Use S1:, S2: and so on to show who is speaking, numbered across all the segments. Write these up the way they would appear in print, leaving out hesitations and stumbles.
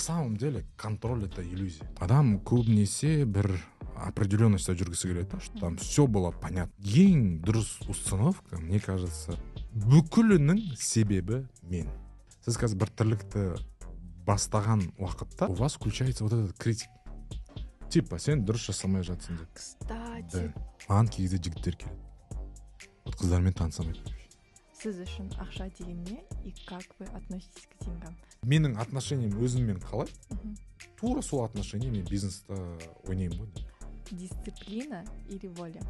S1: Самом деле контроль — это иллюзия. Адам көбінесе бір определенностьта жүргісі келеді да, что там все было понятно. Ең дұрыс установка, мне кажется, бүкілінің себебі мен. Сіз қазір бір тірлікті бастаған уақытта у вас включается вот этот критик, типа сен дұрыс жасамай жатсың деп.
S2: Кстати.
S1: Да. Маған кей кезде жігіттер келеді, вот қыздармен таныса алмайды.
S2: Сіз үшін ақша деген не и как вы относитесь к деньгам?
S1: Менің отношением өзіммен қалай, тура сол отношение мен бизнесте ойнаймын ғой.
S2: Дисциплина или воля?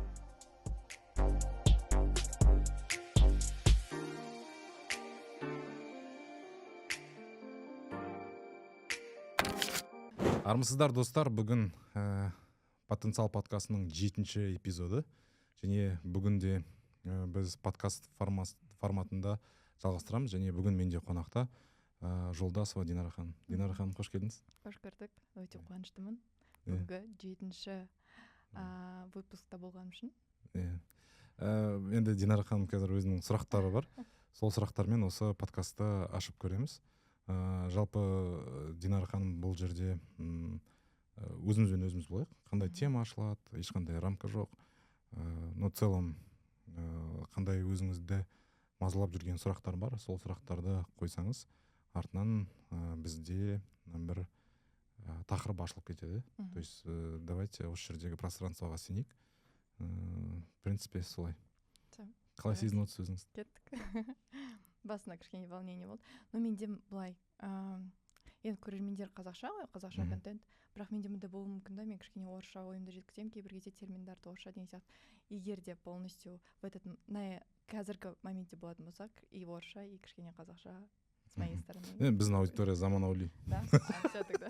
S1: Армысыздар, достар! Бүгін «Потенциал» подкастының жетінші эпизоды және бүгін де біз подкаст форматында жалғастырамыз. Және бүгін менде қонақта Жолдасова Динара ханым. Динара ханым, қош келдіңіз!
S2: Қош көрдік, өте қуаныштымын бүгінгі жетінші выпускта болғаным үшін.
S1: Иә. Енді Динара ханым, қазір өзінің сұрақтары бар, сол сұрақтармен осы подкастты ашып көреміз. Жалпы, Динара ханым, бұл жерде өзімізбен өзіміз болайық, қандай тема ашылады, ешқандай рамка жоқ. Но в целом қандай өзіңізді мазалап жүрген сұрақтар бар, сол сұрақтарды қойсаңыз, артынан бізде бір тақырып ашылып кетеді. То есть давайте осы жердегі пространствоға сенейік. В принципе, солай. Қалай сезініп отырсыз өзіңіз?
S2: Кеттік. Басында кішкене волнение болды, но менде былай, енді көрермендер қазақша ғой, қазақша контент, бірақ менде мындай болуы мүмкін да, мен кішкене орысша ойымды жеткіземін, кейбір кезде терминдарды орысша деген сияқты. Егер де полностью в этот на қазіргі моментте болатын болсақ, и орысша, и кішкене қазақша с моей стороны.
S1: Біздің аудитория заманауи.
S2: Да, все тогда.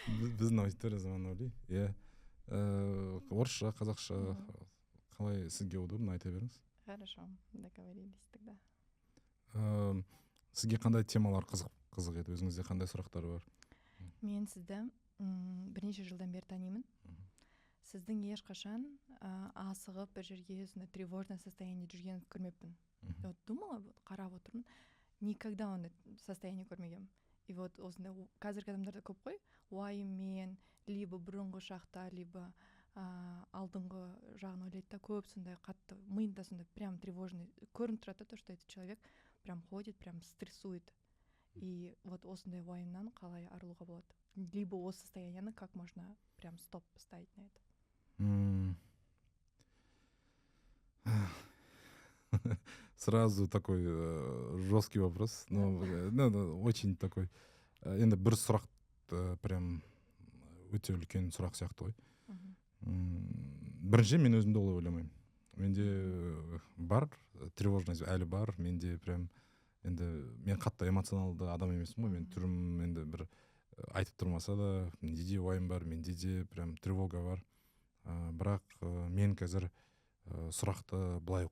S1: Біздің аудитория заманауи, иә. Орысша, қазақша, қалай сізге удобно, айта беріңіз.
S2: Хорошо, договорились тогда.
S1: Сізге қандай темалар қызық еді, өзіңізде қандай сұрақтар бар?
S2: Мен сізді бірнеше жылдан бері танимын. Сіздің ешқашан асығып бір жерге, сондай тревожное состояние жүргеніңізді көрмеппін. Вот думала, вот қарап отырмын, никогда ондай состояние көрмегенмін. И вот осындай қазіргі адамдарда көп қой, уайыммен, либо бұрынғы шақта, либо алдыңғы жағын ойлайды да, көп сондай қатты миында сондай прям тревожный көрініп тұрады да, то что этот человек прям ходит, прям стрессует. И вот осындай уайымнан қалай арылуға болады, либо осы состояниені как можно прям стоп поставить на это?
S1: Сразу такой жесткий вопрос, но ну, очень такой. Енді бір сұрақ, прям өте үлкен сұрақ сияқты ғой. Бірінші, мен өзімді олай ойламаймын. Менде бар тревожность, әлі бар менде. Прям енді мен қатты эмоционалды адам емеспін ғой, мен түрім енді бір айтып тұрмаса да, менде де уайым бар, менде де прям тревога бар. Бірақ мен қазір сұрақты былай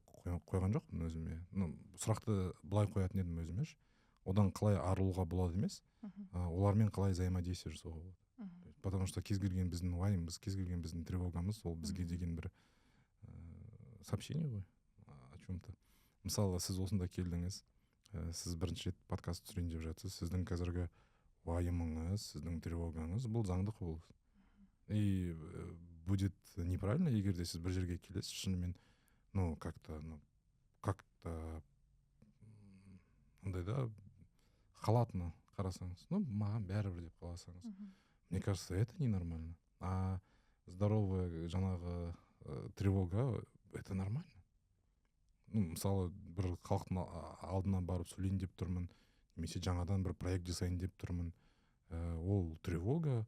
S1: қойған жоқпын өзіме. Ну, сұрақты былай қоятын едім өзіме ше: одан қалай арылуға болады емес, олармен қалай взаимодействие жасауға болады. Потому что кез келген біздің уайымымыз, кез келген біздің тревогамыз ол бізге деген бір сообщение ғой о чем то. Мысалы, сіз осында келдіңіз, сіз бірінші рет подкаст түсірейін деп жатсыз, сіздің қазіргі уайымыңыз, сіздің тревогаңыз — бұл заңды құбылыс. И будет неправильно, егер де сіз бір жерге келесіз, шынымен, ну, как то, ну, как то андай да, халатно қарасаңыз, ну, маған бәрібір деп қаласаңыз, мне кажется, это ненормально. А здоровая жаңағы тревога — это нормально. Ну, мысалы, бір халықтың алдына барып сөйлейін деп тұрмын немесе жаңадан бір проект жасайын деп тұрмын, ол тревога,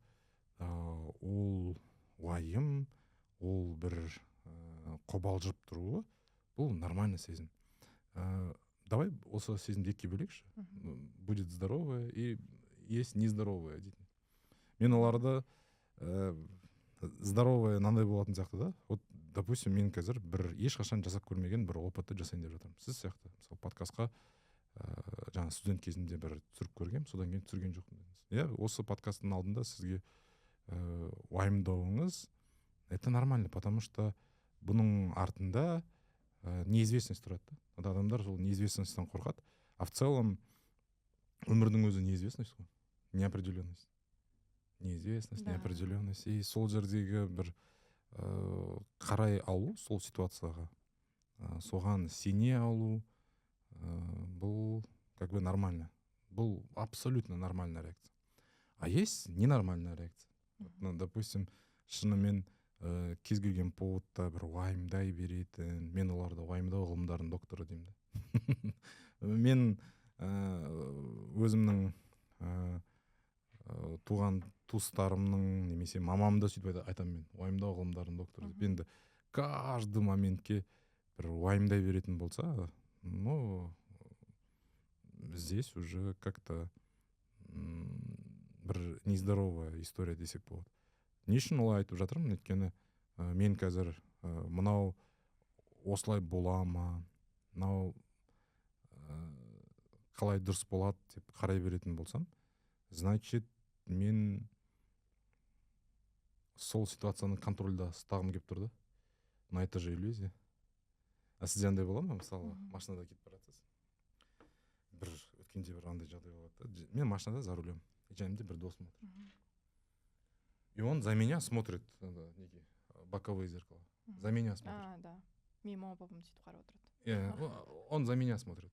S1: ол уайым, ол бір қобалжып тұруы — бұл нормальный сезім. Давай осы сезімді екіге бөлейікші. Будет здоровое и есть нездоровое дейтін. Мен оларды здоровое мынандай болатын сияқты да. Вот, допустим, мен қазір бір ешқашан жасап көрмеген бір опытты жасайын деп жатырмын, сіз сияқты. Мысалы, подкастқа жаңа студент кезімде бір түсіріп көргенмін, содан кейін түсірген жоқпын дедіңіз, иә. Осы подкасттың алдында сізге уайымдауыңыз — это нормально, потому что бұның артында неизвестность тұрады да. Адамдар сол неизвестностьтан қорқады, а в целом өмірдің өзі неизвестность қой. Неопределенность, неизвестность, неопределенность. И сол жердегі бір қарай алу сол ситуацияға, соған сене алу, бұл как бы нормально, бұл абсолютно нормальная реакция. А есть ненормальная реакция. Ну, допустим, шынымен кез келген поводта бір уайымдай беретін, мен оларды уайымдау ғылымдарының докторы деймін да. Мен өзімнің туған туыстарымның немесе мамамды сөйтіп айтамын, мен уайымдау ғылымдарының докторы деп. Енді каждый моментке бір уайымдай беретін болса, ну, здесь уже как то бір нездоровая история десек болады. Не үшін олай айтып жатырмын? Өйткені мен қазір мынау осылай бола ма, мынау қалай дұрыс болады деп қарай беретін болсам, значит, мен сол ситуацияны контрольда ұстағым келіп тұр да. Но это же иллюзия. А сізде андай бола ма, мысалы, машинада кетіп бара жатсыз, бір өткенде бір андай жағдай болады да, мен машинада за рулем, жанымда бір досым отыр, и он за меня смотрит неге, боковые зеркала, за меня смотрит.
S2: А, да, менің мама папам сөйтіп қарап отырады.
S1: Иә, он за меня смотрит,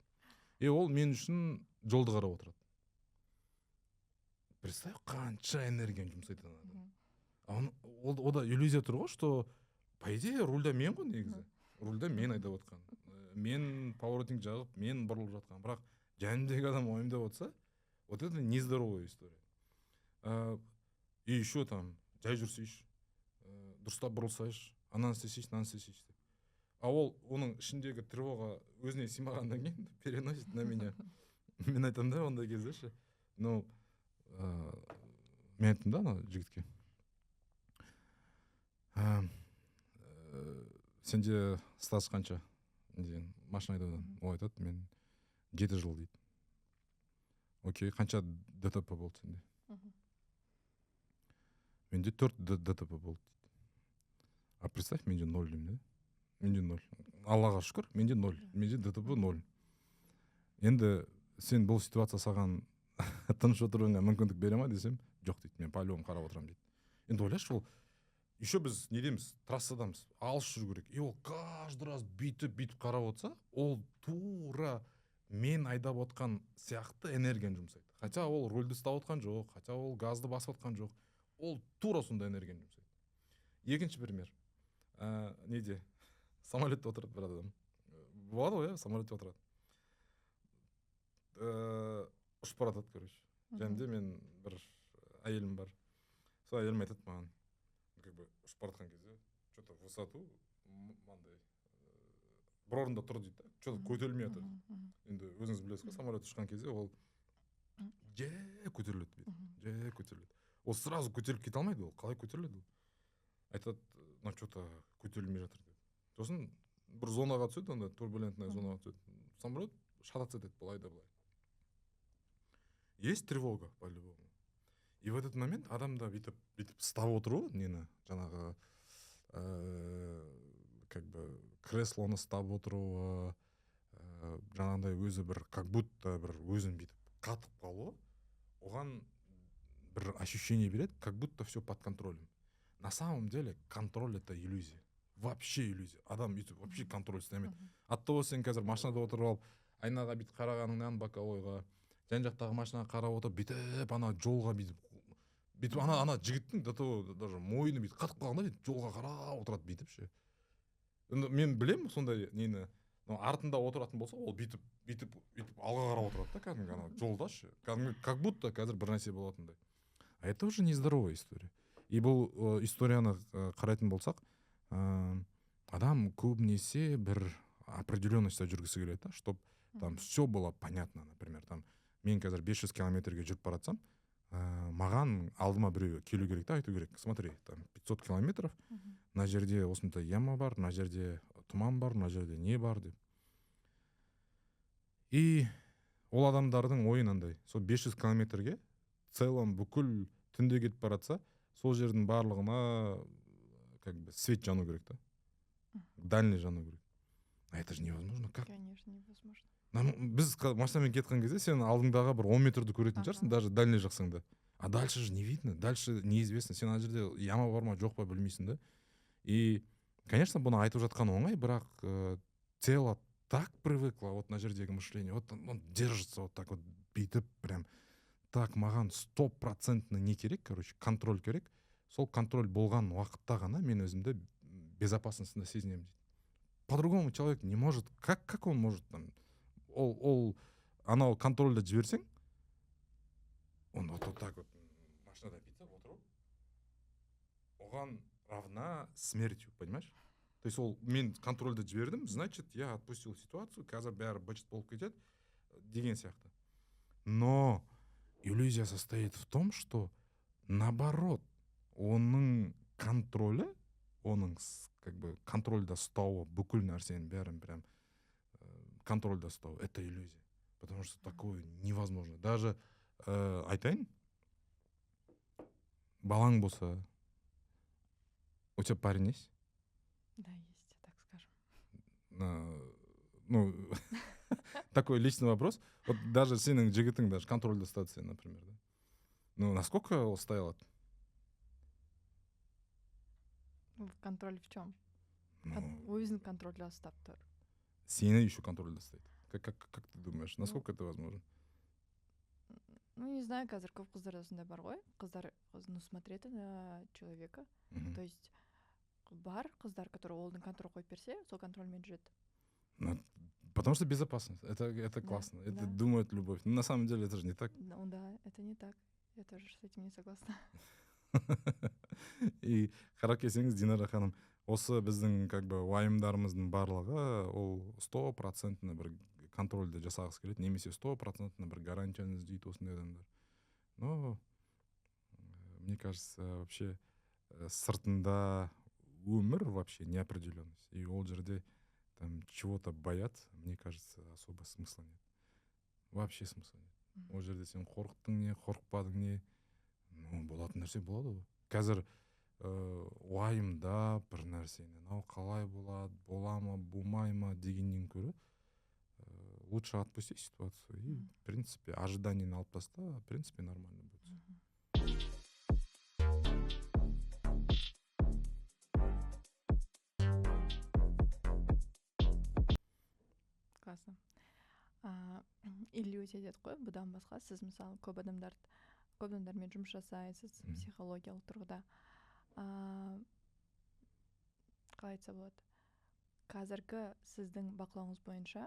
S1: и ол мен үшін жолды қарап отырады. Представь, қанша энергияны жұмсайды ана адам. А он, ол ода иллюзия тұр ғой, что по идее рульда мен ғой, негізі рульда мен айдап отқан, мен поворотник жағып, мен бұрылып жатқан, бірақ жанымдегі адам уайымдап отырса, вот это нездоровая история. И еще там жай жүрсейші, дұрыстап бұрылсайшы, ананы істесейші, мынаны істесейші деп. А ол оның ішіндегі тревога өзіне сыймағаннан кейін переносит на меня. Мен айтамын да ондай кезде ше, ну, мен айттым да ана жігітке: «Сенде стаж қанша деген, машина айдаудан?» Ол айтады: «Мен 7 жыл», — дейді. «Окей, қанша ДТП болды сенде?» «Менде төрт ДТП болды», — дейді. «А представь, менде ноль», — деймін да. «Менде ноль, Аллаға шүкір, менде ноль, менде ДТП ноль. Енді сен бұл ситуация саған тыныш отыруыңа мүмкіндік бере ма?» — десем, «Жоқ», — дейді, «мен по любому қарап отырамын», — дейді. Енді ойлашы, ол еще біз недеміз, трассадамыз, алыс жүру керек, и ол каждый раз бүйтіп бүйтіп қарап отырса, ол тура мен айдап отқан сияқты энергияны жұмсайды, хотя ол рульді ұстап отқан жоқ, хотя ол газды басып отқан жоқ, ол тура сондай энергияны жұмсайды. Екінші пример. Неде, самолетте отырады бір адам, болады ғой, иә, самолетте отырады, ұшып бара жатады, короче. Жанымда мен бір әйелім бар. Сол әйелім айтады маған, как бы ұшып бара жатқан кезде че то высоту мынандай бір орында тұр дейді да, че то көтерілмей жатыр. Енді өзіңіз білесіз ғой, самолет ұшқан кезде ол жай көтеріледі бүйтіп, жай көтеріледі. Ол сразу көтеріліп кете алмайды. Ол қалай көтеріледі? Ол айтады: «Мына че то көтерілмей жатыр», — деп. Сосын бір зонаға түседі, андай турбулентный зонаға түседі, самолет шататься етеді былай да былай. Есть тревога по любому. И в этот момент адамда бүйтіп бүйтіп ұстап отыру, нені, жаңағы как бы креслоны ұстап отыруы, жаңағындай өзі бір как будто бір өзін бүйтіп қатып қалуы, оған бір ощущение береді, как будто все под контролем. На самом деле контроль — это иллюзия, вообще иллюзия. Адам өйтіп вообще контроль ұстай алмайды. От того сен қазір машинада отырып алып, айнаға бүйтіп қарағаныңнан, боковойға, жан жақтағы машинаға қарап отырып, бүйтіп ана жолға бүйтіп бүйтіп, ана жігіттің до того даже мойны бүйтіп қатып қалған да, бүйтіп жолға қарап отырады бүйтіп ше. Енді мен білемін сондай нені, но артында отыратын болса, ол бүйтіп бүйтіп бүйтіп алға қарап отырады да, кәдімгі ана жолда ше, кәдімгі как будто қазір бір нәрсе болатындай. А это уже нездоровая история. И бұл историяны қарайтын болсақ, адам көбінесе бір определенностьта жүргісі келеді да, чтоб там все было понятно. Например, там мен қазір 500 километрге жүріп бара жатсам, маған алдыма біреу келу керек та, айту керек: «Смотри, там 500 километров, мына жерде осындай яма бар, мына жерде тұман бар, мына жерде не бар», — деп. И ол адамдардың ойы мынандай: сол 500 километрге в целом бүкіл түнде кетіп бара жатса, сол жердің барлығына как бы свет жану керек та, дальний жану керек. А это же невозможно. Как?
S2: Конечно, невозможно.
S1: Біз машинамен кеткен кезде сен алдыңдағы бір 10 метрді көретін шығарсың, даже дальний жақсаң да. А дальше же не видно, дальше неизвестно. Сен ана жерде яма бар ма, жоқ па, білмейсің да. И, конечно, бұны айтып жатқан оңай, бірақ тело так привыкло, вот мына жердегі мышление, вот он держится вот так вот, бүйтіп прям так, маған стопроцентно не керек, короче, контроль керек. Сол контроль болған уақытта ғана мен өзімді безопасностьда сезінемін дейді. По-другому человек не может. Как он может там, ол анау контрольді жіберсең, он вот так вот машинада бүйтіп отыру оған равна смертью, понимаешь? То есть ол мен контрольді жібердім, значит, я отпустил ситуацию, қазір бәрі быт болып кетеді деген сияқты. Но иллюзия состоит в том, что наоборот, оның контролі, оның как бы контрольда ұстауы, бүкіл нәрсенің бәрін прям контрольда ұстау, это иллюзия. Потому что такое невозможно. Даже айтайын, балаң болса, у тебя парень есть?
S2: Да, есть, так скажем.
S1: Ну, такой личный вопрос. Вот даже сенің жігітің даже контрольда ұстады сені, например, да? Ну, насколько ол ұстай алады?
S2: В контроль в чем?
S1: Ну,
S2: өзін контрольда ұстап тұр.
S1: Сені еще контрольда ұстайды. Как ты думаешь, насколько это возможно?
S2: Ну, не знаю, қазір көп қыздарда сондай бар ғой. Қыздар, ну, смотрят на человека. То есть бар қыздар, которые олдың контроль қойып берсе, сол контрольмен жүреді.
S1: Ну, потому что безопасность. Это классно. Это думает любовь. Но на самом деле это же не так.
S2: Ну да, это не так. Я тоже с этим не согласна.
S1: И қарап келсеңіз, Динара ханым, осы біздің как бы уайымдарымыздың барлығы ол стопроцентно бір контрольді жасағысы келеді немесе стопроцентно бір гарантияны іздейді осындай адамдар. Но мне кажется, вообще сыртында өмір вообще неопределенность, и ол жерде там чего-то бояться, мне кажется, особо смысла нет, вообще смысла нет. Ол жерде сен қорықтың не, қорықпадың не, ну, болатын нәрсе болады ғой. Қазір уайымдап бір нәрсені, мынау қалай болады, бола ма, болмай ма дегеннен гөрі, лучше отпусти ситуацию и, в принципе, ожиданиені алып таста, в принципе, нормально будет.
S2: Классно. Иллюзия дедік қой, бұдан басқа сіз, мысалы, көп адамдармен жұмыс жасайсыз психологиялық тұрғыда. Қалай айтса болады, қазіргі сіздің бақылауыңыз бойынша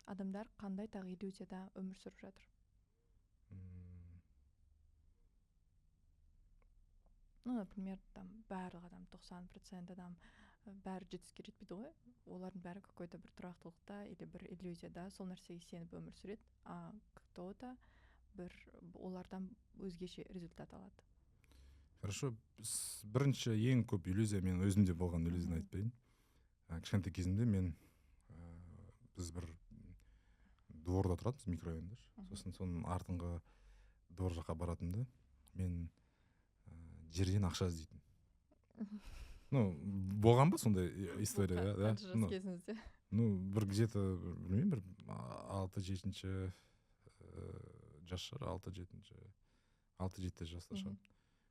S2: адамдар қандай тағы иллюзияда өмір сүріп жатыр? Ну, например, там барлық адам, 90% адам бәрі жетістікке жетпейді ғой, олардың бәрі какой-то бір тұрақтылықта или бір иллюзияда, сол нәрсеге сеніп өмір сүреді, а кто-то бір олардан өзгеше результат алады.
S1: Хорошо, бірінші ең көп иллюзия, мен өзімде болған иллюзияны айтып берейін. Кішкентай кезімде мен біз бір дворда тұратынбыз, микрорайонда. Сосын соның артыңғы двор жаққа баратынмын да, мен жерден ақша іздейтін. Ну, болған ба сондай история? Да?
S2: Қанша жас кезіңізде?
S1: Ну, бір где-то, білмеймін, бір 6-7 жас шығар, 6-7 жаста шығар.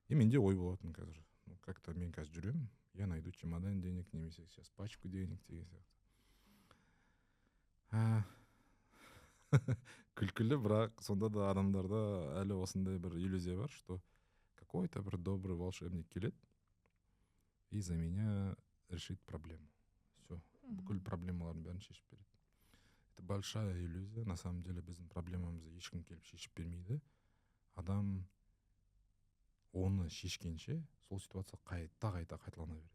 S1: И менде ой болатын қазір. Ну, как-то мен қазір жүремін, я найду чемодан денег, немесе сейчас пачку денег деген сияқты. Күлкілі, бірақ сонда да адамдарда әлі осындай бір иллюзия бар, что какой-то бір добрый волшебник келеді и за меня решит проблему. Все, бүкіл проблемалардың бәрін шешіп береді. Это большая иллюзия. На самом деле біздің проблемамызды ешкім келіп шешіп бермейді. Адам оны шешкенше сол ситуация қайта-қайта қайталана береді.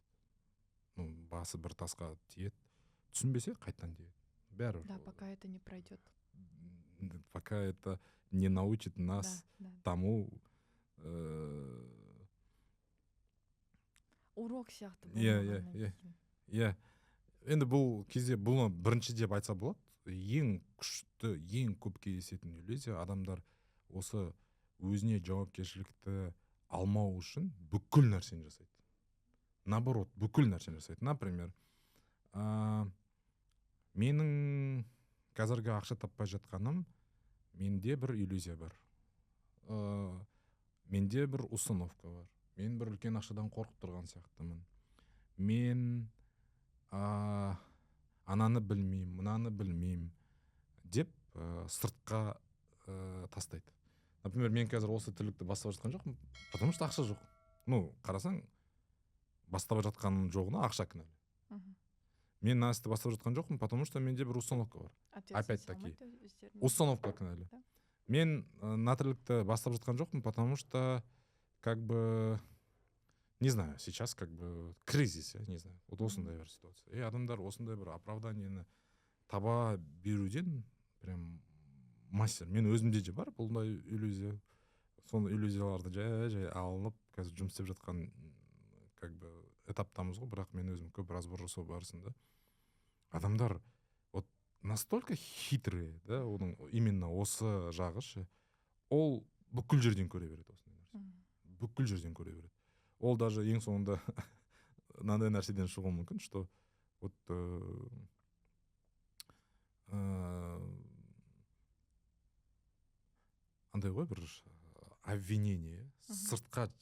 S1: Ну, басы бір тасқа тиеді, түсінбесе қайтадан тиеді. Бәрібір.
S2: Да, пока это не пройдет.
S1: Пока это не научит нас тому...
S2: Урок сияқты.
S1: Иә. Енді бұл кезде бұны бірінші деп айтса болады. Ең күшті, ең көп кездесетін иллюзия, адамдар осы өзіне жауапкершілікті алмау үшін бүкіл нәрсені жасайды. Наоборот, бүкіл нәрсені жасайды. Например, менің Қазіргі ақша таппай жатқаным, менде бір иллюзия бар, менде бір установка бар, мен бір үлкен ақшадан қорқып тұрған сияқтымын, мен ананы білмеймін, мынаны білмеймін деп сыртқа тастайды. Например, мен қазір осы тірлікті бастап жатқан жоқпын, потому что ақша жоқ. Ну, қарасаң, бастап жатқанның жоғына ақша кінәлі. Мен мына істі бастап жатқан жоқпын, потому что менде бір установка бар. Опять-таки, установка кінәлі. Мен мына тірлікті бастап жатқан жоқпын, потому что, как бы, не знаю, сейчас, как бы, кризис, я не знаю, вот осындай бір ситуация. И адамдар осындай бір оправданиені таба беруден прям мастер. Мен өзімде де бар бұндай иллюзия. Соны, иллюзияларды жай жай алынып, қазір жұмыс істеп жатқан, как бы, этаптамыз ғой. Бірақ мен өзім көп разбор жасау барысында, адамдар вот настолько хитрые да, оның именно осы жағы ше, ол бүкіл жерден көре береді осындай нәрсе, бүкіл жерден көре береді. Ол даже ең соңында мынандай нәрседен шығуы мүмкін, что вот андай ғой, бір обвинение сыртқа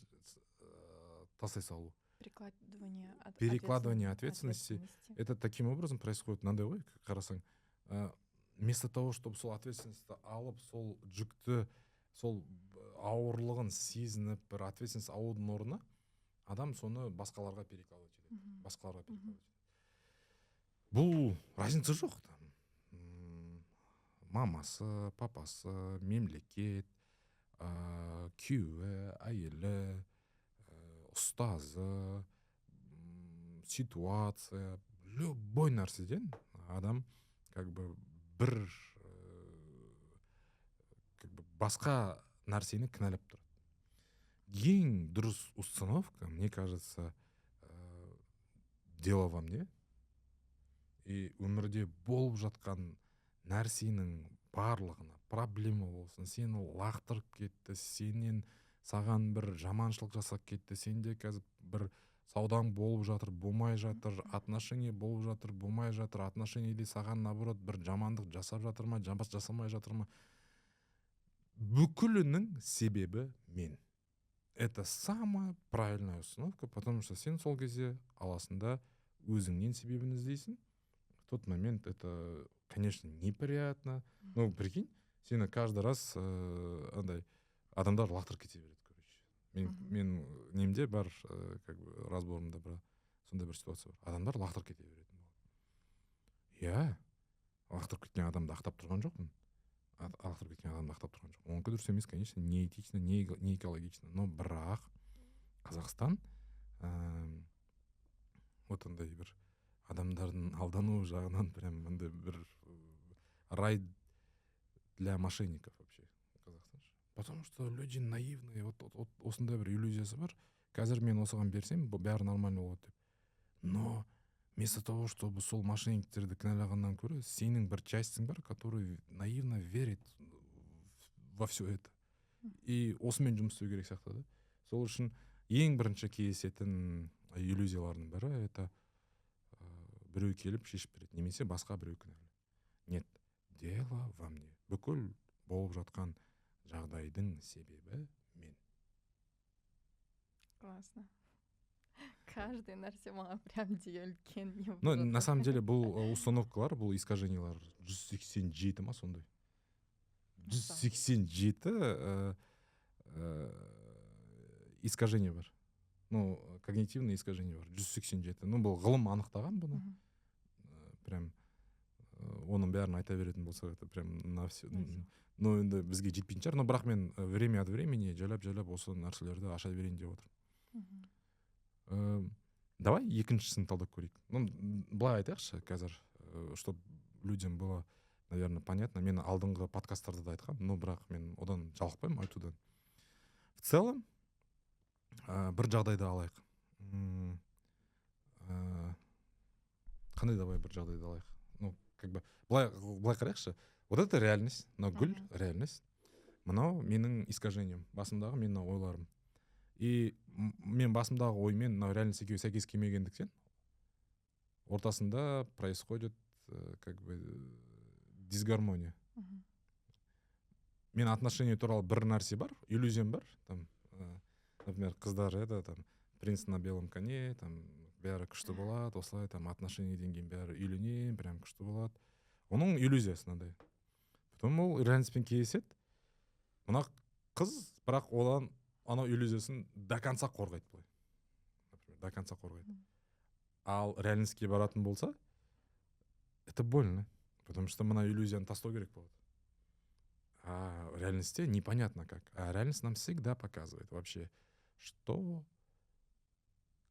S1: тастай салу.
S2: Перекладывание.
S1: Перекладывание ответственности. Это таким образом происходит, мынандай ғой, қарасаң, вместо того чтобы сол ответственностьті алып, сол жүкті, сол ауырлығын сезініп, бір ответственность алудың орнына, адам соны басқаларға перекладывать етеді, басқаларға перекладывать етеді. Бұл разница жоқ там, мамасы, папасы, мемлекет, күйеуі, әйелі, ұстазы, ситуация, любой нәрседен адам, как бы, бір как бы басқа нәрсені кінәлап тұрады. Ең дұрыс установка, мне кажется, дело во мне. И өмірде болып жатқан нәрсенің барлығына, проблема болсын, сені лақтырып кетті, сенен, саған бір жаманшылық жасап кетті, сенде қазір бір саудаң болып жатыр, болмай жатыр, отношение болып жатыр, болмай жатыр, отношениеде саған, наоборот, бір жамандық жасап жатыр ма, жасамай жатыр ма, бүкілінің себебі мен. Это самая правильная установка, потому что сен сол кезде аласың да, өзіңнен себебін іздейсің. В тот момент это, конечно, неприятно. Ну, прикинь, сені каждый раз андай адамдар лақтырып кете береді, короче. Мен немде бар, как бы, разборымда бір сондай бір ситуация бар, адамдар лақтырып кете беретін болады. Иә, лақтырып кеткен адамды ақтап тұрған жоқпын, лақтырып кеткен адамды ақтап тұрған жоқпын. Онікі дұрыс емес, конечно, не этично, не экологично. Но бірақ Қазақстан вот андай бір адамдардың алдану жағынан прям андай бір рай для мошенников вообще Қазақстан, потому что люди наивные. Вот осындай бір иллюзиясы бар: қазір мен осыған берсем, бәрі нормально болады деп. Но вместо того чтобы сол мошенниктерді кінәлағаннан гөрі, сенің бір частің бар, который наивно верит во все это, и осымен жұмыс істеу керек сияқты да. Сол үшін ең бірінші кездесетін иллюзиялардың бірі — это біреу келіп шешіп береді немесе басқа біреу кінәлі. Нет, дело во мне. Бүкіл болып жатқан жағдайдың себебі мен.
S2: Классно. Каждый нәрсе маған прям деген үлкен не.
S1: Ну, на самом деле, бұл установкалар, бұл искажениялар 187 ма, сондай, 187 искажение бар, ну, когнитивный искажение бар 187. Ну, бұл ғылым анықтаған бұны. Прям оның бәрін айта беретін болсақ, это прям на все, ну, енді бізге жетпейтін шығар. Но бірақ мен время от времени жайлап жайлап осы нәрселерді аша берейін деп отырмын. Давай екіншісін талдап көрейік. Ну, былай айтайықшы қазір, чтобы людям было, наверное, понятно. Мен алдыңғы подкасттарда да айтқанмын, но бірақ мен одан жалықпаймын айтудан. В целом, бір жағдайды алайық. Қандай, давай бір жағдайды алайық. Ну, как бы, былай қарайықшы. Вот это реальность, мынау гүл реальность, мынау менің искажением, басымдағы менің ойларым. И мен басымдағы оймен мынау реальность екеуі сәйкес келмегендіктен, ортасында происходит как бы Дисгармония. Мен отношение туралы бір нәрсе бар, иллюзиям бар. Там, например, қыздар это там принц на белом коне, там бәрі күшті болады, осылай там отношениеден кейін бәрі үйленемін, прям күшті болады. Оның иллюзиясы мынандай. Потом ол реальностьпен кездеседі. Мына қыз бірақ одан анау иллюзиясын до конца қорғайды былай. Например, до конца қорғайды. Ал реальностьке баратын болса, это больно, потому что мына иллюзияны тастау керек болады. А в реальности непонятно как. А реальность нам всегда показывает вообще, что,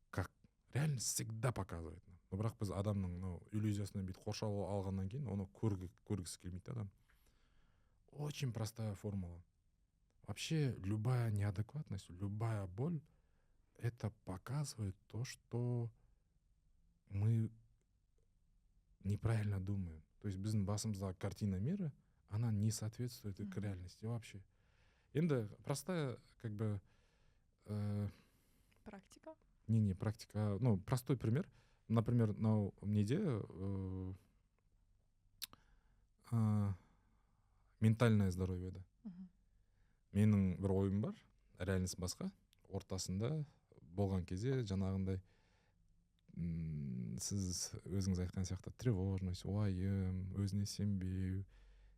S1: как. Реальность всегда показывает нам. Но бірақ біз адамның мынау иллюзиясынан бүйтіп қоршап алғаннан кейін оны көргісі келмейді адам. Очень простая формула. Вообще любая неадекватность, любая боль, это показывает то, что мы неправильно думаем. То есть біздің басымыздағы картина мира, она не соответствует к реальности вообще. Енді простая, как бы,
S2: Практика?
S1: Не, практика. Ну, простой пример. Например, мынау неде ментальное здоровье да. Менің бір ойым бар, реальность басқа. Ортасында болған кезде жаңағындай сіз өзіңіз айтқан сияқты тревожность, уайым, өзіне сенбеу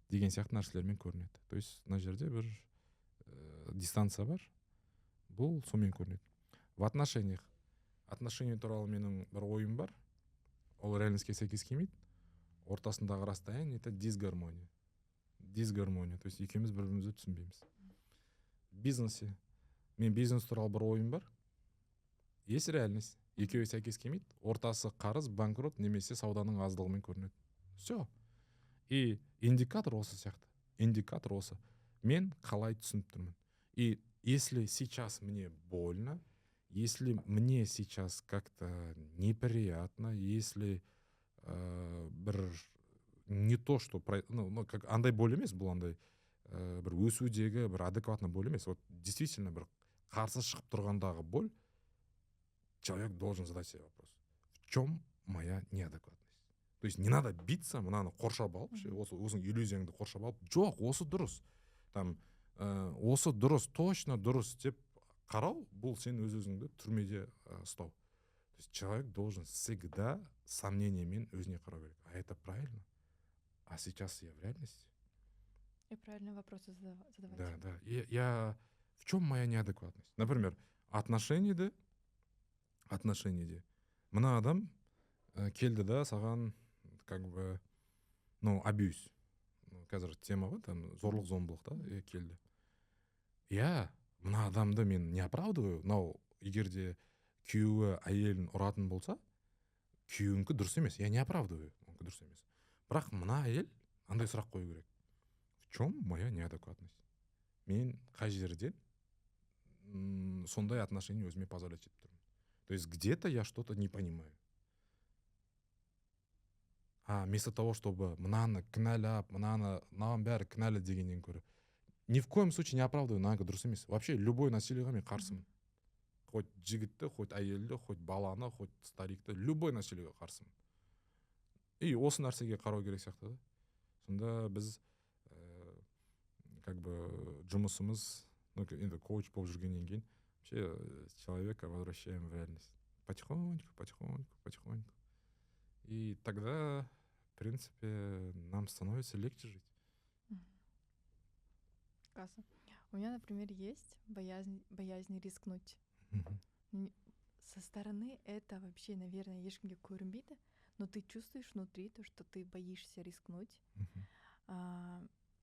S1: деген сияқты нәрселермен көрінеді. То есть мына жерде бір дистанция бар, бұл сонымен көрінеді. В отношениях, отношения туралы менің бір ойым бар, ол реальностьке сәйкес келмейді. Ортасындағы расстояние — это дисгармония. Дисгармония, то есть екеуміз бір бірімізді түсінбейміз. Бизнесе мен бизнес туралы бір ойым бар, есть реальность, екеуі сәйкес келмейді, ортасы қарыз, банкрот немесе сауданың аздығымен көрінеді. Все. И индикатор осы сияқты, индикатор осы: мен қалай түсініп тұрмын. И если сейчас мне больно, если мне сейчас как-то неприятно, если бір не то что ну, как андай боль емес, бұл андай бір өсудегі бір адекватный боль емес, вот действительно бір қарсы шығып тұрғандағы боль, человек должен задать себе вопрос: в чем моя неадекватность? То есть не надо биться, мынаны қоршап алып ше, осы өзің иллюзияңды қоршап алып, жоқ, осы дұрыс, там осы дұрыс, точно дұрыс деп қарау, бұл сен өз өзіңді түрмеде ұстау. То есть человек должен всегда сомнениемен өзіне қарау керек: а это правильно, а сейчас я в реальности?
S2: И правильные вопросы задавать.
S1: Да. И я в чем моя неадекватность? Например, отношениеде мына адам келді да саған как бы, ну, абьюз. Ну, қазір тема ғой, там зорлық зомбылық да, и келді. Иә, мына адамды мен не оправдываю. Мынау егер де күйеуі әйелін ұратын болса, күйеуінікі дұрыс емес, я не оправдываю, онікі дұрыс емес. Бірақ мына әйел андай сұрақ қою керек: в чем моя неадекватность? Мен қай жерден сондай отношение өзіме позволять етіп тұрмын? То есть где то я что то не понимаю. А вместо того чтобы мынаны кінәлап, мынаны, мынаның бәрі кінәлі дегеннен гөрі, ни в коем случае не оправдываю, мынанікі дұрыс емес. Вообще любой насилиеға мен қарсымын, хоть жігітті, хоть әйелді, хоть баланы, хоть старикті, любой насилиеге қарсымын. И осы нәрсеге қарау керек сияқты да. Сонда біз как бы жұмысымыз, ну, енді коуч болып жүргеннен кейін вообще человека возвращаем в реальность потихоньку, потихоньку, потихоньку, и тогда, в принципе, нам становится легче жить.
S2: Классно. У меня, например, есть боязнь рискнуть. Со стороны это вообще, наверное, ешкімге көрінбейді, но ты чувствуешь внутри то, что ты боишься рискнуть.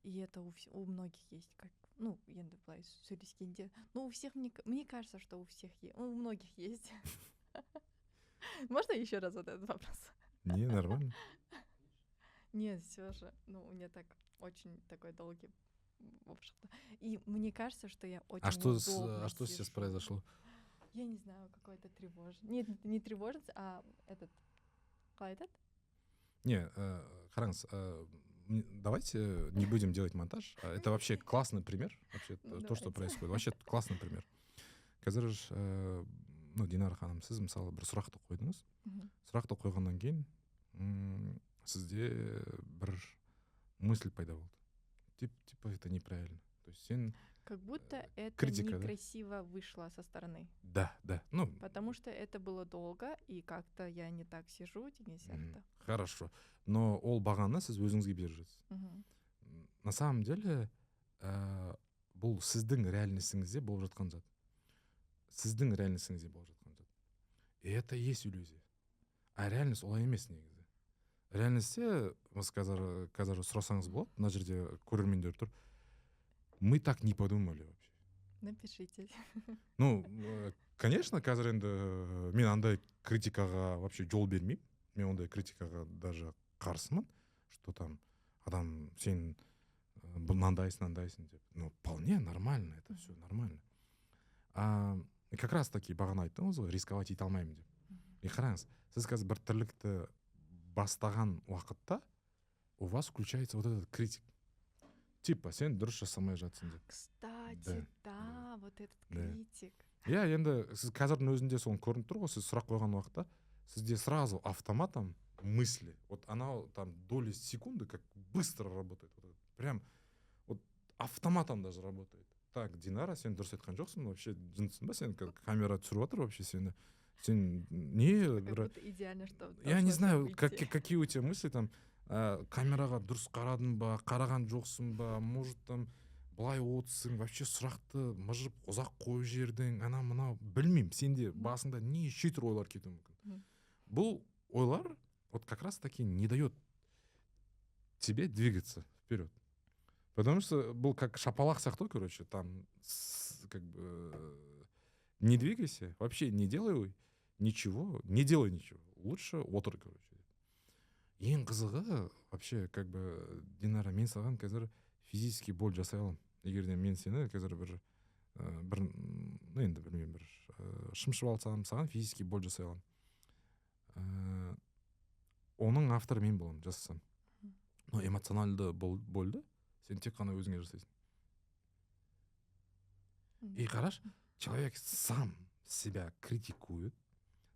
S2: И это у многих есть, как, ну, енді былай сөйлескенде, ну, у всех, мне кажется, что у всех, у многих есть. Можно еще раз вот этот вопрос?
S1: Не, нормально.
S2: Нет, все же, ну, у меня так очень такой долгий болып шықты. И мне кажется, что я очень
S1: А что с,
S2: неудобно
S1: а что сейчас
S2: сижу.
S1: Произошло?
S2: Я не знаю, какой-то тревожность. Нет, не тревожность, а этот, қалай айтады?
S1: Не, қараңыз, давайте не будем делать монтаж. Это вообще классный пример вообще,
S2: Ну,
S1: то, что
S2: давайте.
S1: происходит, вообще классный пример. Қазір ну, Динара ханым, сіз мысалы бір сұрақты қойдыңыз. Сұрақты қойғаннан кейін сізде бір Мысль пайда болды, типа это неправильно, то есть сен
S2: Как будто это
S1: критика, да?
S2: некрасиво вышло со стороны.
S1: Да, ну.
S2: Потому что это было долго, и как-то я не так сижу деген сияқты.
S1: Хорошо, но ол бағаны сіз өзіңізге беріп жатсыз. На самом деле бұл сіздің реальностіңізде болып жатқан зат, сіздің реальностіңізде болып жатқан зат, и это и есть иллюзия. А реальность олай емес негізі. Реальностьте біз қазір сұрасаңыз болады, мына жерде көрермендер тұр, мы так не подумали вообще.
S2: Напишите.
S1: Ну, конечно, қазір енді мен андай критикаға вообще жол бермеймін, мен ондай критикаға даже қарсымын, что там адам сен бұл мынандайсың, мынандайсың деп. Ну, вполне нормально, это все нормально. А как раз таки бағана айттыңыз ғой, рисковать ете алмаймын деп. И қараңыз, сіз қазір бір тірлікті бастаған уақытта у вас включается вот этот критик, типа сен дұрыс жасамай жатсың деп.
S2: Кстати, да, вот этот критик.
S1: Иә, енді сіз қазірдің өзінде соны көрініп тұр ғой, сіз сұрақ қойған уақытта сізде сразу автоматом мысли, вот она там доли секунды, как быстро работает, вот это, прям вот автоматом даже работает. Так, Динара, сен дұрыс айтқан жоқсың вообще, жындысың ба сен, камера түсіріп жатыр вообще сені, сен не
S2: Как
S1: бір
S2: будто идеально, что
S1: я не
S2: должно
S1: знаю,
S2: так
S1: как,
S2: выйти.
S1: какие у тебя мысли там, камераға дұрыс қарадың ба, қараған жоқсың ба, может, там былай отырсың, вообще сұрақты мыжып ұзақ қойып жібердің, ана мынау, білмеймін, сенде басында неше түрлі ойлар кетуі мүмкін. Бұл ойлар вот как раз таки не дает тебе двигаться вперед, потому что бұл как шапалақ сияқты ғой, короче, там как бы не двигайся, вообще не делай ничего, не делай ничего, лучше отыр, короче. Ең қызығы вообще, как бы, Динара, мен саған қазір физический боль жасай аламын, егер де мен сені қазір бір бір ну енді білмеймін, бір шымшып алсам, саған физический боль жасай аламын. Оның авторы мен боламын жасасам, но эмоциональды больді сен тек қана өзіңе жасайсың. И қарашы, человек сам себя критикует,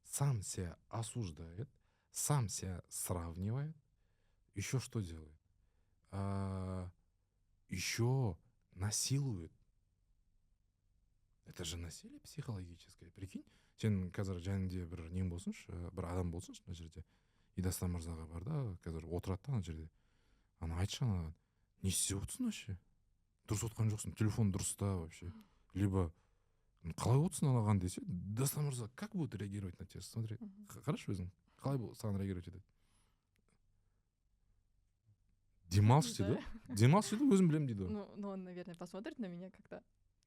S1: сам себя осуждает, сам себя сравнивает, еще что делает? Еще насилует. Это же насилие психологическое, прикинь. Сен қазір жаныңде бір нең болсыншы, бір адам болсыншы мына жерде, и Дастан мырзаға бар да, қазір отырады да ана жерде, ана айтшы анаған: не істеп отырсың вообще, дұрыс отқан жоқсың, телефон дұрыс та вообще, либо қалай отырсың анаған десе, Дастан мырза как будет реагировать на тебя? Смотри, қарашы өзің, қалай бұл саған реагировать етеді? Демалшы дейді ғой, демалшы дейді, өзім білемін дейді ғой.
S2: Ну, он, наверное, посмотрит на меня как-то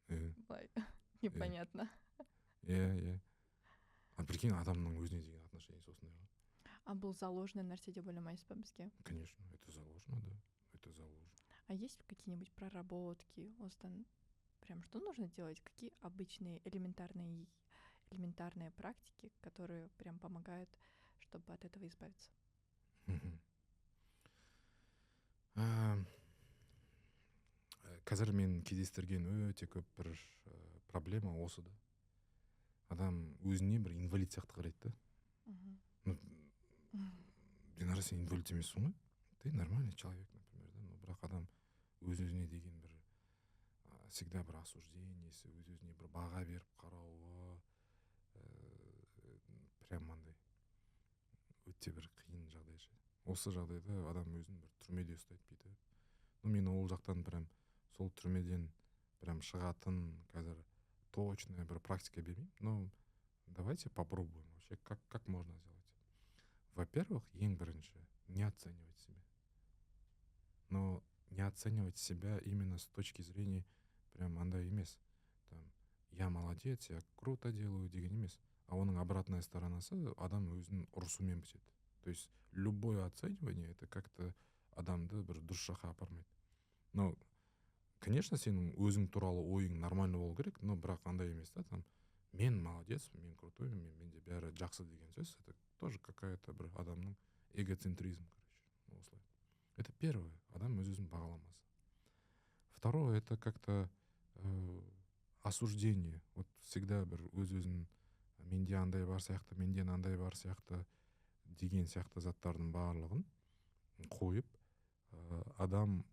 S2: былай непонятно.
S1: Иә, а прикинь, адамның өзіне деген отношениесі осындай ғой.
S2: А бұл заложенный нәрсе деп ойламайсыз ба бізге?
S1: Конечно, это заложено, да, это заложено.
S2: А есть какие-нибудь проработки осыдан? Прям что нужно делать? Какие обычные элементарные практики, которые прям помогают, чтобы от этого избавиться?
S1: Мгм. Қазір мен кездестірген өте көп бір проблема осы да: адам өзіне бір инвалид сияқты қарайды да. Ну, Динара, сен инвалид емессің ғой, ты нормальный человек, например, да. Но бірақ адам өз өзіне деген бір всегда бір осуждениесі, өз өзіне бір баға беріп қарауы прям андай өте бір қиын жағдай ше. Осы жағдайда адам өзін бір түрмеде ұстайды бүйтіп. Ну, мен ол жақтан прям, сол түрмеден прям шығатын қазір точная бір практика бермеймін, но давайте попробуем вообще, как можно сделать. Во-первых, ең бірінші, не оценивать себя. Но не оценивать себя именно с точки зрения прям андай емес, там, я молодец, я круто делаю деген емес, а оның обратная сторонасы адам өзін ұрысумен бітеді. То есть любое оценивание — это как-то адамды бір дұрыс жаққа апармайды. Но, конечно, сенің өзің туралы ойың нормально болу керек, но бірақ андай емес та, там, мен молодец, мен крутой, менде бәрі жақсы деген сөз, это тоже какая-то бір адамның эгоцентризм, короче, осылай. Это первое, адам өз өзін бағаламаса. Второе — это как-то осуждение. Вот всегда бір өз өзін менде андай бар сияқты, менде мынандай бар сияқты деген сияқты заттардың барлығын қойып, Адам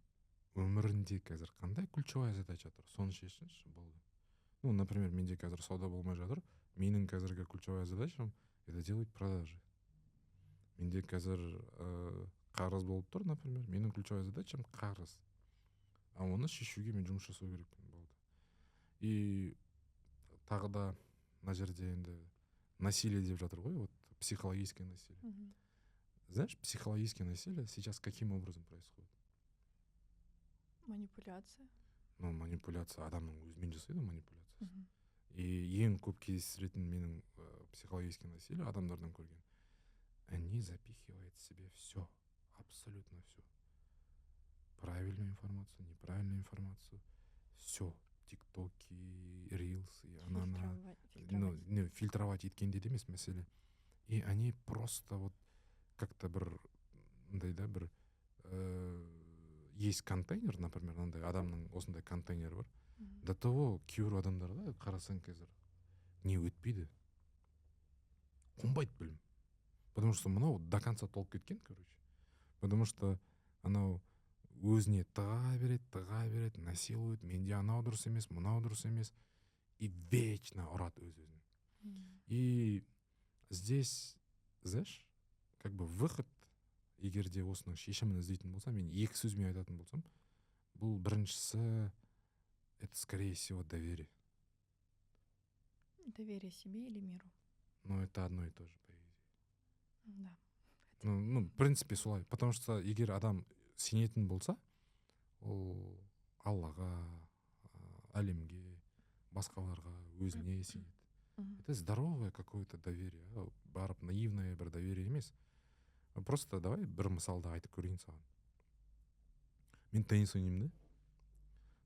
S1: өмірінде қазір қандай ключевая задача тұр, соны шешсінші, болды. Ну, например, менде қазір сауда болмай жатыр. Менің қазіргі ключевая задачам — это делать продажи. Менде қазір қарыз болып тұр, например. Менің ключевая задачам — қарыз, а оны шешуге мен жұмыс жасау керекпін, болды. И тағы да мына жерде енді насилие деп жатыр ғой, вот психологическое насилие. Знаешь, психологическое насилие сейчас каким образом происходит?
S2: Манипуляция.
S1: Ну, манипуляция адамның өзімен жасайды ғой манипуляциясын. И ең көп кездестіретін менің психологическое насилие адамдардан көрген: они запихивают в себе все, абсолютно все, правильную информацию, неправильную информацию, все, тиктоки, рилсы, ананы.
S2: Ну,
S1: не фильтровать еткенде де емес мәселе. И они просто вот как то бір мындай да, бір есть контейнер, например, мынандай адамның осындай контейнері бар. До того кейбір адамдарда қарасаң, қазір не өтпейді, қонбайды білім, потому что мынау до конца толып кеткен, короче, потому что анау өзіне тыға береді, тыға береді, насилует: менде анау дұрыс емес, мынау дұрыс емес, и вечно ұрады өз өзін. И здесь, знаешь, как бы выход, егер де осының шешімін іздейтін болсам, мен екі сөзбен айтатын болсам, бұл біріншісі — это, скорее всего, доверие.
S2: Доверие себе или миру?
S1: Ну, это одно и то же, по идее.
S2: Да.
S1: Ну, в принципе, солай, потому что егер адам сенетін болса, ол Аллаға, әлемге, басқаларға, өзіне сенеді. Это здоровое какое то доверие, барып наивное бір доверие емес. Просто давай бір мысалды айтып көрейін саған. Мен теннис ойнаймын да.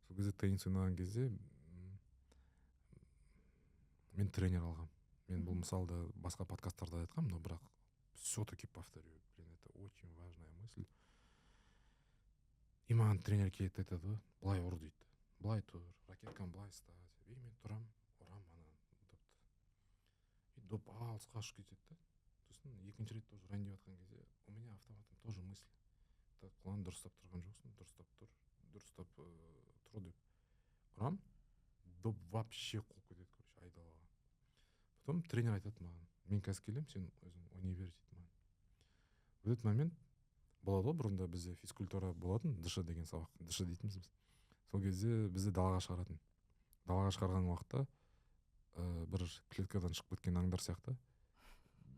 S1: Сол кезде, теннис ойнаған кезде, мен тренер алғанмын. Мен бұл мысалды басқа подкасттарда айтқанмын, но бірақ все таки повторю, блин, это очень важная мысль. И маған тренер келеді, айтады ғой: «Былай ұр, — дейді, — былай тұр, ракетканы былай ұста», — деп. И мен тұрамын, ұрамын ана допты, и доп алысқа ұшып кетеді да. Сосын екінші рет тоже ұрайын деп жатқан кезде у меня автоматом тоже мысль: «Так, Құлан, дұрыстап тұрған жоқсың, дұрыстап тұр, дұрыстап тұр», — деп ұрам, доп вообще қуып кетеді, короче, айдалаға. Потом тренер айтады маған: «Мен қазір келемін, сен өзің ойнай бер», — дейді маған. В этот момент болады ғой, бұрында бізде физкультура болатын, ДШ деген сабақ, ДШ дейтінбіз біз. Сол кезде бізді далаға шығаратын. Далаға шығарған уақытта бір клеткадан шығып кеткен аңдар сияқты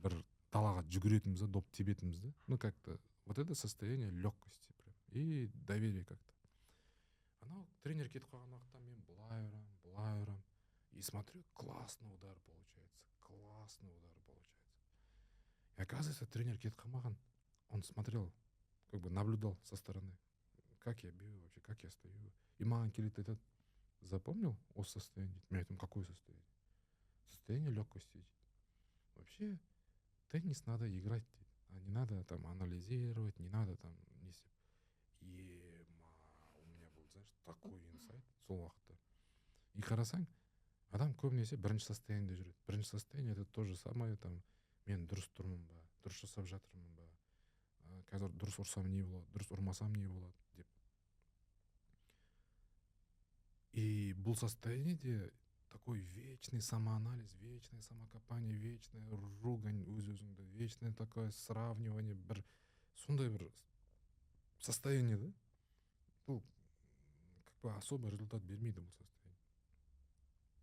S1: бір далаға жүгіретінбіз да, доп тебетінбіз да. Ну, как то вот это состояние легкости прям и доверие. Как то анау тренер кетіп қалған уақытта мен былай ұрамын, былай ұрамын, и смотрю, классный удар получается, классный удар получается. И оказывается, тренер кетіп қалмаған, он смотрел, как бы наблюдал со стороны, как я бью вообще, как я стою. И маған келеді, айтады: «Запомнил осы состояние?» — дейді. Мен айтамын: «Какое состояние?» «Состояние легкости, — дейді. — Вообще теннис надо играть, — дейді, — а не надо там анализировать, не надо там не істеп». Ема, у меня был, знаешь, такой инсайт сол уақытта. И қарасаң, адам көбінесе бірінші состояниеде жүреді. Бірінші состояние — это то же самое, там, мен дұрыс тұрмын ба, дұрыс жасап жатырмын ба, қазір дұрыс ұрсам не болады, дұрыс ұрмасам не болады деп. И бұл состояниеде такой вечный самоанализ, вечное самокопание, вечная ругань өз өзіңді, вечное такое сравнивание, бір сондай бір состояние да. Бұл как бы особо результат бермейді бұл состояние.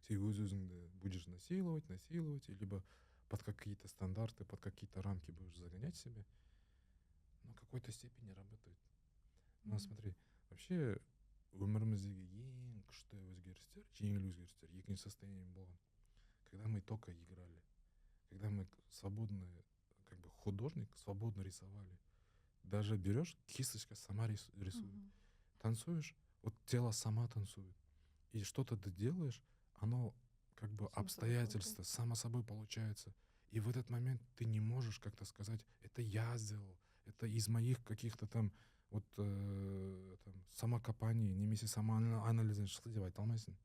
S1: Сен өз өзіңді будешь насиловать, насиловать, либо под какие-то стандарты, под какие-то рамки будешь загонять себе, но в какой-то степени работает. Но смотри, вообще өміріміздегі ең күшті өзгерістер, жеңіл өзгерістер екінші состояние болған, когда мы только играли, когда мы свободно, как бы художник, свободно рисовали. Даже берешь, кисточка сама рисует. Танцуешь, вот тело сама танцует. И что-то ты делаешь, оно как бы
S2: само
S1: обстоятельства само собой получается. И в этот момент ты не можешь как-то сказать: «Это я сделал, это из моих каких-то там вот там, самокопаний немесе самоанализден шықты», — деп айта алмайсың.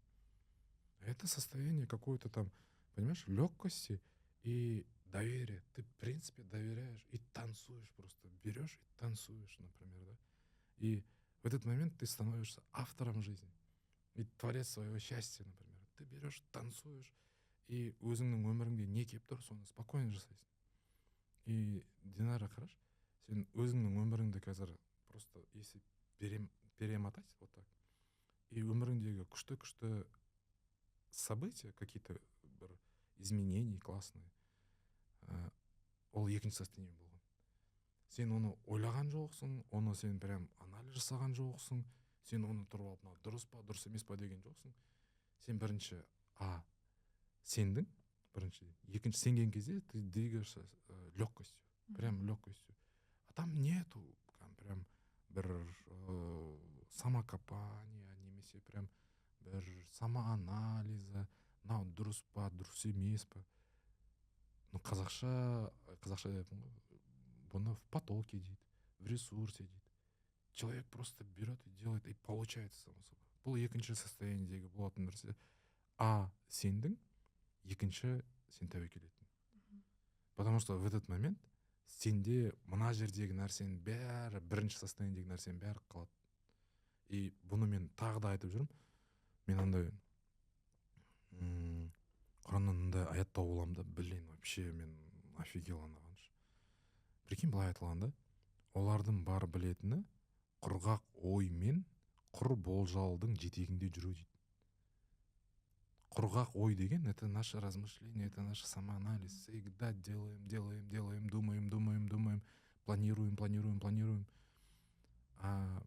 S1: Это состояние какой-то там, понимаешь, легкости и доверия. Ты, в принципе, доверяешь и танцуешь просто. Берешь и танцуешь, например, да. И в этот момент ты становишься автором жизни и творец своего счастья. Например, ты берешь, танцуешь, и өзіңнің өміріңде не келіп тұр, соны спокойно жасайсың. И, Динара, қарашы, сен өзіңнің өміріңді қазір просто если перемотать вот так, и өміріңдегі күшті күшті события, какие то бір изменения классные, ол екінші состояние болған. Сен оны ойлаған жоқсың, оны сен прям анализ жасаған жоқсың, сен оны тұрып алып, мынау дұрыс па, дұрыс емес па деген жоқсың. Сен бірінші сендің, бірінші. Екінші, сенген кезде ты двигаешься легкостью, прям легкостью. А там нету прям бір самокопания немесе прям бір самоанализа, мынау дұрыс па, дұрыс емес па. Ну, қазақша деппін ғой, бұны в потоке дейді, в ресурсе дейді. Человек просто берет и делает, и получается само собой. Бұл екінші состояниедегі болатын нәрсе. Сендің, екінші, сен тәуекел еттің, потому что в этот момент сенде мына жердегі нәрсенің бәрі, бірінші состояниедегі нәрсенің бәрі қалады. И бұны мен тағы да айтып жүрмін. Мен андай Құраннан мындай аят тауып аламын да, блин, вообще мен офигел анаған. Прикинь, былай айтылған да: олардың бар білетіні құрғақ ой мен құр болжалдың жетегінде жүру дейді. Құрғақ ой деген — это наше размышление, это наш самоанализ. Всегда делаем, делаем, делаем, думаем, думаем, думаем, планируем, планируем, планируем. А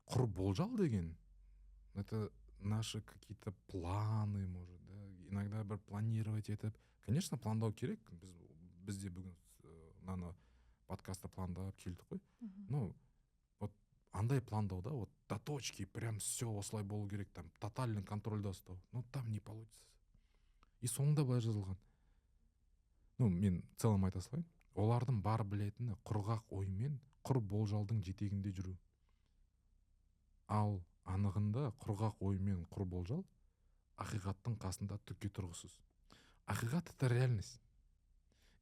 S1: құр болжал деген — это наши какие-то планы, может, да, иногда бір планировать етіп. Конечно, пландау керек. Біз де бүгін мынаны, подкастты пландап келдік қой. Ну вот андай пландауда вот до точки прям все осылай болу керек, там тотальный контрольда ұстау, ну, там не получится. И соңында былай жазылған, ну, мен в целом айта салайын: олардың бар білетіні құрғақ ой мен құр болжалдың жетегінде жүру, ал анығында құрғақ ой мен құр болжал ақиқаттың қасында түкке тұрғысыз. Ақиқат — это реальность.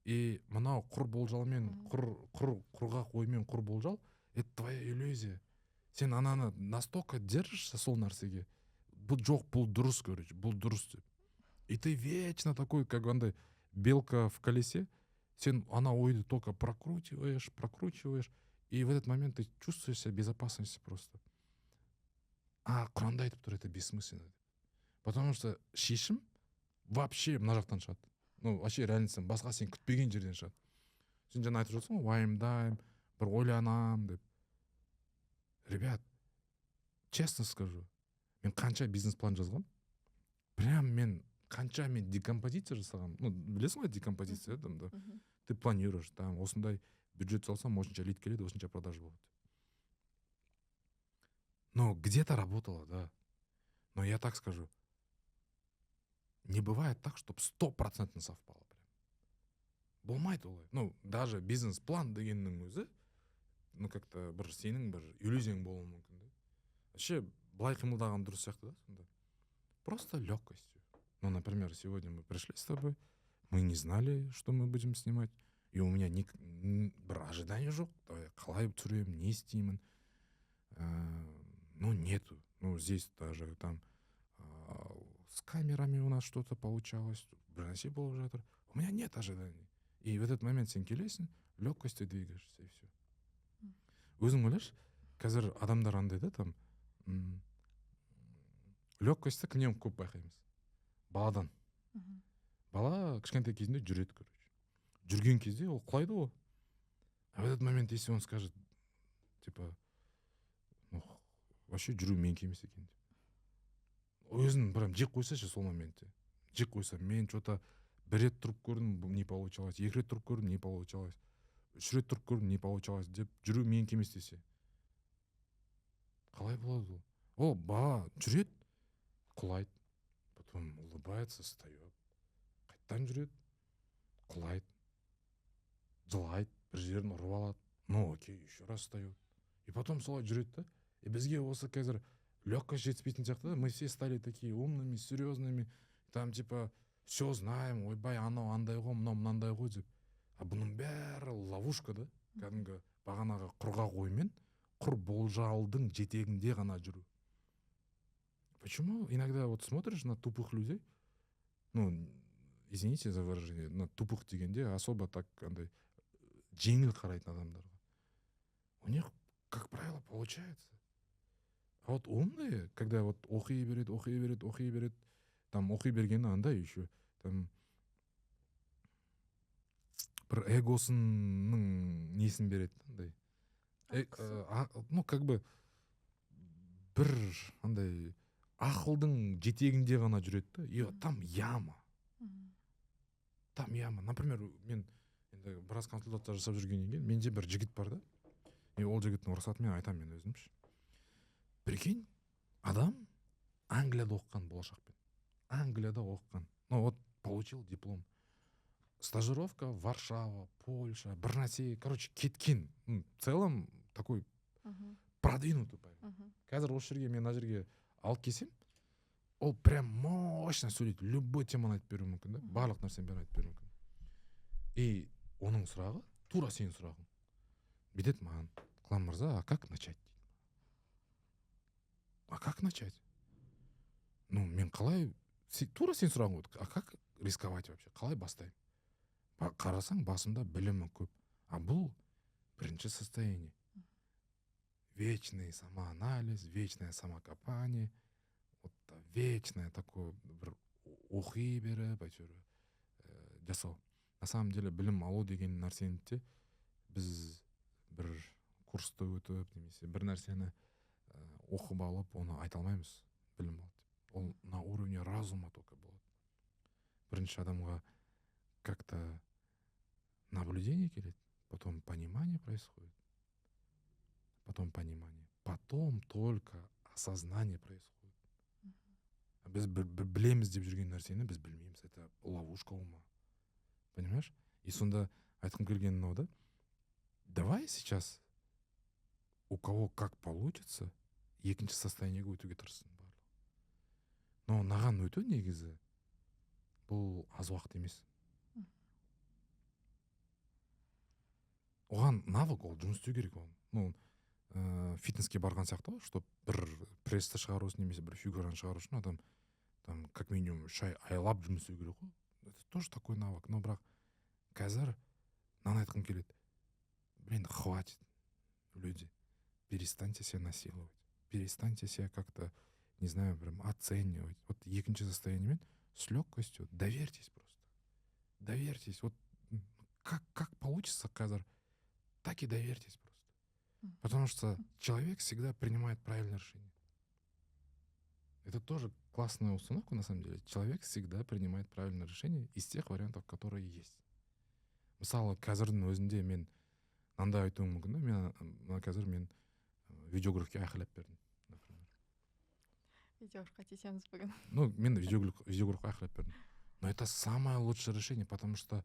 S1: И мынау құр болжалмен, құр құрғақ ой мен құр болжал — это твоя иллюзия. Сен ананы настолько держишься сол нәрсеге, бұл жоқ, бұл дұрыс, короче, бұл дұрыс деп. И ты вечно такой, как андай белка в колесе. Сен ана ойды только прокручиваешь, прокручиваешь, и в этот момент ты чувствуешь себя в безопасности просто. А Құранда айтып тұр, это бессмысленно деп, потому что шешім вообще мына жақтан шығады, ну, вообще реальностьтан басқа, сен күтпеген жерден шығады. Сен жаңа айтып жатрсың ғой, уайымдаймын, бір ойланамын деп. Ребят, честно скажу, мен қанша бизнес план жазғам, прям мен қанша мен декомпозиция жасағанмын. Ну, білесің ғой декомпозиция, там да, ты планируешь, там осындай бюджет салсам, осынша лид келеді, осынша продажа болады. Но где-то работало, да. Но я так скажу, не бывает так, чтобы стопроцентно совпало прям. Болмайды олай. Ну, даже бизнес план дегеннің өзі, ну, как то бір сенің бір иллюзияң болуы мүмкін да. Вообще былай қимылдаған дұрыс сияқты да сонда, просто легкостью. Ну, например, сегодня мы пришли с тобой, мы не знали, что мы будем снимать, и у меня бір ожидание жоқ: давай, қалай түсіремін, не істеймін. Ну, нету. Ну, здесь даже там с камерами у нас что-то получалось, бір нәрсе болып жатыр, у меня нет ожиданий. И в этот момент сен келесің, легкостью двигаешься, и все. Өзің ойлашы, қазір адамдар андай да, там легкостьті кімнен көп байқаймыз? Баладан. Бала кішкентай кезінде жүреді, короче. Жүрген кезде ол құлайды ғой. А в этот момент если он скажет, типа, ну, вообще жүру менікі емес екен деп, өзін прям жек қойса ше, сол моментте жек қойса, мен че то бір рет тұрып көрдім, не получалось, екі рет тұрып көрдім, не получалось, үш рет тұрып көрдім, не получалось деп, жүру менікі емес десе, қалай болады ол? Ол бала жүреді, құлайды, потом улыбается, встает, қайтадан жүреді, құлайды, жылайды, бір жерін ұрып алады, ну окей, еще раз встает, и потом солай жүреді да. И бізге осы қазір легкость жетіспейтін сияқты да. Мы все стали такие умными, серьезными, там типа все знаем, ойбай, анау андай ғой, мынау мынандай ғой деп. А бұның бәрі ловушка да, кәдімгі бағанағы құрғақ оймен. Құр болжалдың жетегінде ғана жүру. Почему иногда вот смотришь на тупых людей, ну, извините за выражение, на тупых дегенде особо так андай жеңіл қарайтын адамдарға, у них, как правило, получается. А вот умные, когда вот оқи береді, оқи береді, оқи береді, там оқи бергені андай еще там бір эгосының несін береді андай. Ну, как бы бір андай ақылдың жетегінде ғана жүреді да, и там яма, там яма. Например, мен енді біраз консультация жасап жүргеннен кейін менде бір жігіт бар да, и ол жігіттің рұқсатымен айтамын мен өзім ше. Прикинь, адам Англияда оқыған, Болашақпен Англияда оқыған, ну вот получил диплом, стажировка Варшава, Польша, бір нәрсе, короче, кеткен. В целом такой продвинутый парень. Қазір осы жерге, мен мына жерге алып келсем, ол прям мощно сөйлейді, любой теманы айтып беруі мүмкін да, барлық нәрсенің бәрін айтып беруі мүмкін. И оның сұрағы тура сенің сұрағың. Бүйтеді маған: «Қылан мырза, а как начать?» – дейді. «А как начать?» Ну, мен қалай, тура сенің сұрағың ғой: «А как рисковать вообще, қалай бастаймын?» Қарасаң, басымда білімі көп, а бұл бірінші состояние, вечный самоанализ, вечное самокопание, вот вечное такое бір оқи беріп әйтеуір жасау. На самом деле білім алу деген нәрсені де біз бір курсты өтіп немесе бір нәрсені оқып алып, оны айта алмаймыз білім алды деп. Ол на уровне разума только болады. Бірінші адамға как то наблюдение келеді, потом понимание происходит, потом понимание, потом только осознание происходит. Біз білеміз деп жүрген нәрсені біз білмейміз, это ловушка ума, понимаешь? И сонда айтқым келгені мынау да: давай сейчас у кого как получится, екінші состояниеге өтуге тырыссын барлығы. Но мынаған өту негізі бұл аз уақыт емес, оған навык, ол жұмыс істеу керек оған. Ну, фитнеске барған сияқты ғой, чтобы бір прессті шығару үшін немесе бір фигураны шығару үшін адам там как минимум 3 ай, айлап жұмыс істеу керек қой. Это тоже такой навык. Но бірақ қазір мынаны айтқым келеді: блин, хватит, люди, перестаньте себя насиловать, перестаньте себя как-то, не знаю, прям оценивать. Вот екінші состояниемен с легкостью доверьтесь, просто доверьтесь. Вот как получится қазір, так и доверьтесь просто, потому что человек всегда принимает правильное решение. Это тоже классная установка на самом деле: человек всегда принимает правильное решение из тех вариантов, которые есть. Мысалы, қазірдің өзінде мен мынандай айтуым мүмкін да: мен мына қазір мен видеографке айқайлап бердім, например.
S2: Видеографқа тиісеміз бүгін.
S1: Ну, мен видеографқа айқайлап бердім, но это самое лучшее решение, потому что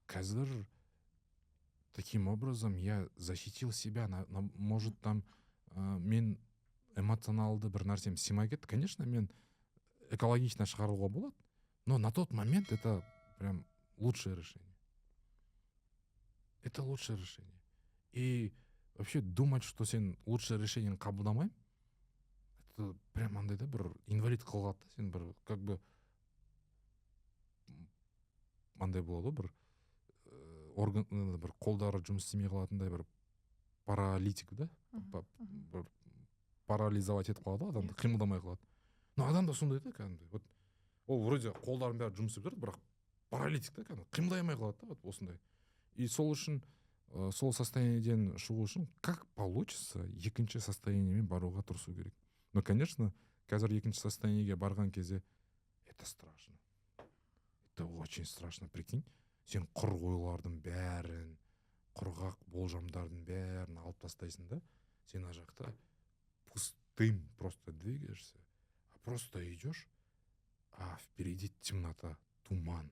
S1: қазір таким образом я защитил себя на, может, там мен эмоционалды бір нәрсем сыймай кетті. Конечно, мен экологично шығаруға болады, но на тот момент это прям лучшее решение, это лучшее решение. И вообще думать, что сен лучшее решениені қабылдамаймын, это прям андай да, бір инвалид қылады да сен, бір как бы андай болады ғой, бір орган, бір қолдары жұмыс істемей қалатындай, бір паралитик да, бір парализовать етіп қалады ғой адамды, қимылдамай қалады. Но адам да сондай да кәдімгідей. Вот ол вроде қолдарының бәрі жұмыс істеп тұрады, бірақ паралитик та кәдімгі, қимылдай алмай қалады да. Вот осындай. И сол үшін сол состояниеден шығу үшін как получится екінші состояниемен баруға тырысу керек. Но, конечно, қазір екінші состояниеге барған кезде это страшно, это очень страшно. Прикинь, сен құр ойлардың бәрін, құрғақ болжамдардың бәрін алып тастайсың да, сен ана жақта пустым просто двигаешься, а просто идешь, а впереди темнота, туман,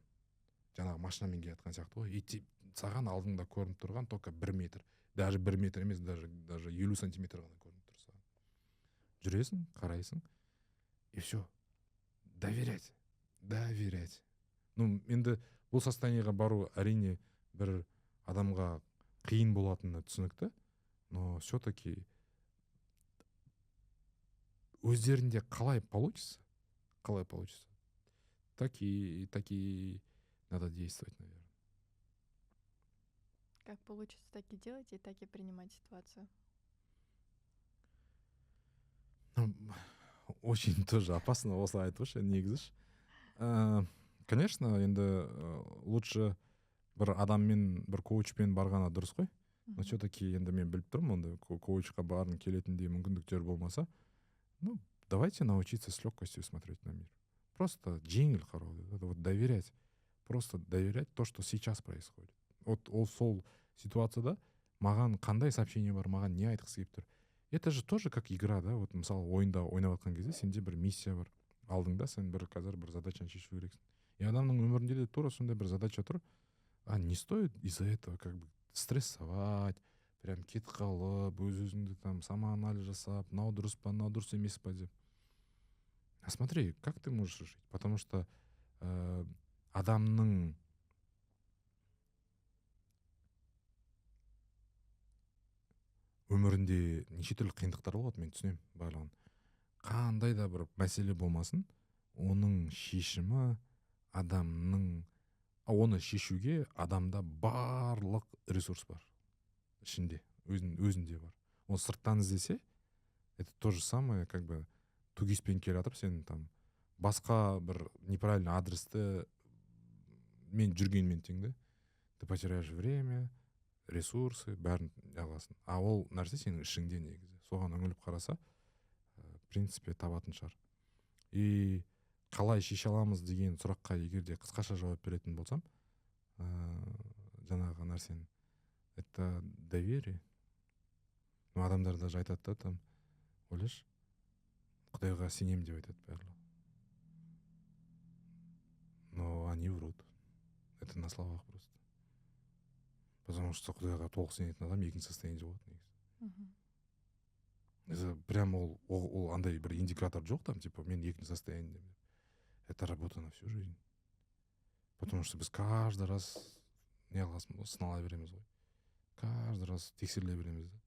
S1: жаңағы машинамен келе жатқан сияқты ғой. И саған алдыңда көрініп тұрған только 1 метр, даже 1 метр емес, даже 50 сантиметр ғана көрініп тұр саған. Жүресің, қарайсың, и все, доверять, доверять. Ну, енді бұл состояниеға бару, әрине, бір адамға қиын болатыны түсінікті, но все таки Өздерінде қалай получится, қалай получится, так и надо действовать, наверное.
S2: Как получится, так и делать, и так и принимать ситуацию.
S1: Ну, очень тоже опасно осылай айту ше негізі ше. Конечно, енді лучше бір адаммен, бір коучпен барғаны дұрыс қой. Но все таки енді мен біліп тұрмын, онда коучқа барғың келетіндей мүмкіндіктер болмаса, ну, давайте научиться с легкостью смотреть на мир. Просто жеңіл қарау, это вот доверять. Просто доверять то, что сейчас происходит. Вот ол сол ситуацияда маған қандай сообщение бар, маған не айтқысы келіп тұр. Это же тоже как игра, да? Вот мысалы, ойында ойнап жатқан кезде сенде бір миссия бар. Алдыңда сен бір қазір бір задачаны шешу керексің. И адамның өмірінде де тура сондай бір задача тұр. А не стоит из-за этого как бы стрессовать, прям кетіп қалып, өз өзіңді там самоанализ жасап, мынау дұрыс па, мынау дұрыс емес па деп. А смотри, как ты можешь решить? Потому что адамның өмірінде неше түрлі қиындықтар болады, мен түсінемін барлығын. Қандай да бір мәселе болмасын, оның шешімі адамның, оны шешуге адамда барлық ресурс бар ішінде, өзінде бар. Оны сырттан іздесе, это то же самое, как бы 2ГИС-пен келе жатып, сен там басқа бір неправильный адресті мен жүргенмен тең да. Ты потеряешь время, ресурсы, бәрін аласың. А ол нәрсе сенің ішіңде негізі. Соған үңіліп қараса, в принципе, табатын шығар. И қалай шеше аламыз деген сұраққа егер де қысқаша жауап беретін болсам, жаңағы нәрсені, это доверие. Ну, адамдар даже айтады да, там, ойлашы, Құдайға сенемін деп айтады барлығы. Но они врут. Это на словах просто. Потому что Құдайға толық сенетін адам екінші состояние болады негізі. Это прям ол андай бір индикатор жоқ там, типа, мен екінші состояние. Это работа на всю жизнь. Потому что біз каждый раз не қыласың ғой, сынала береміз ғой. Каждый раз тексеріле береміз да.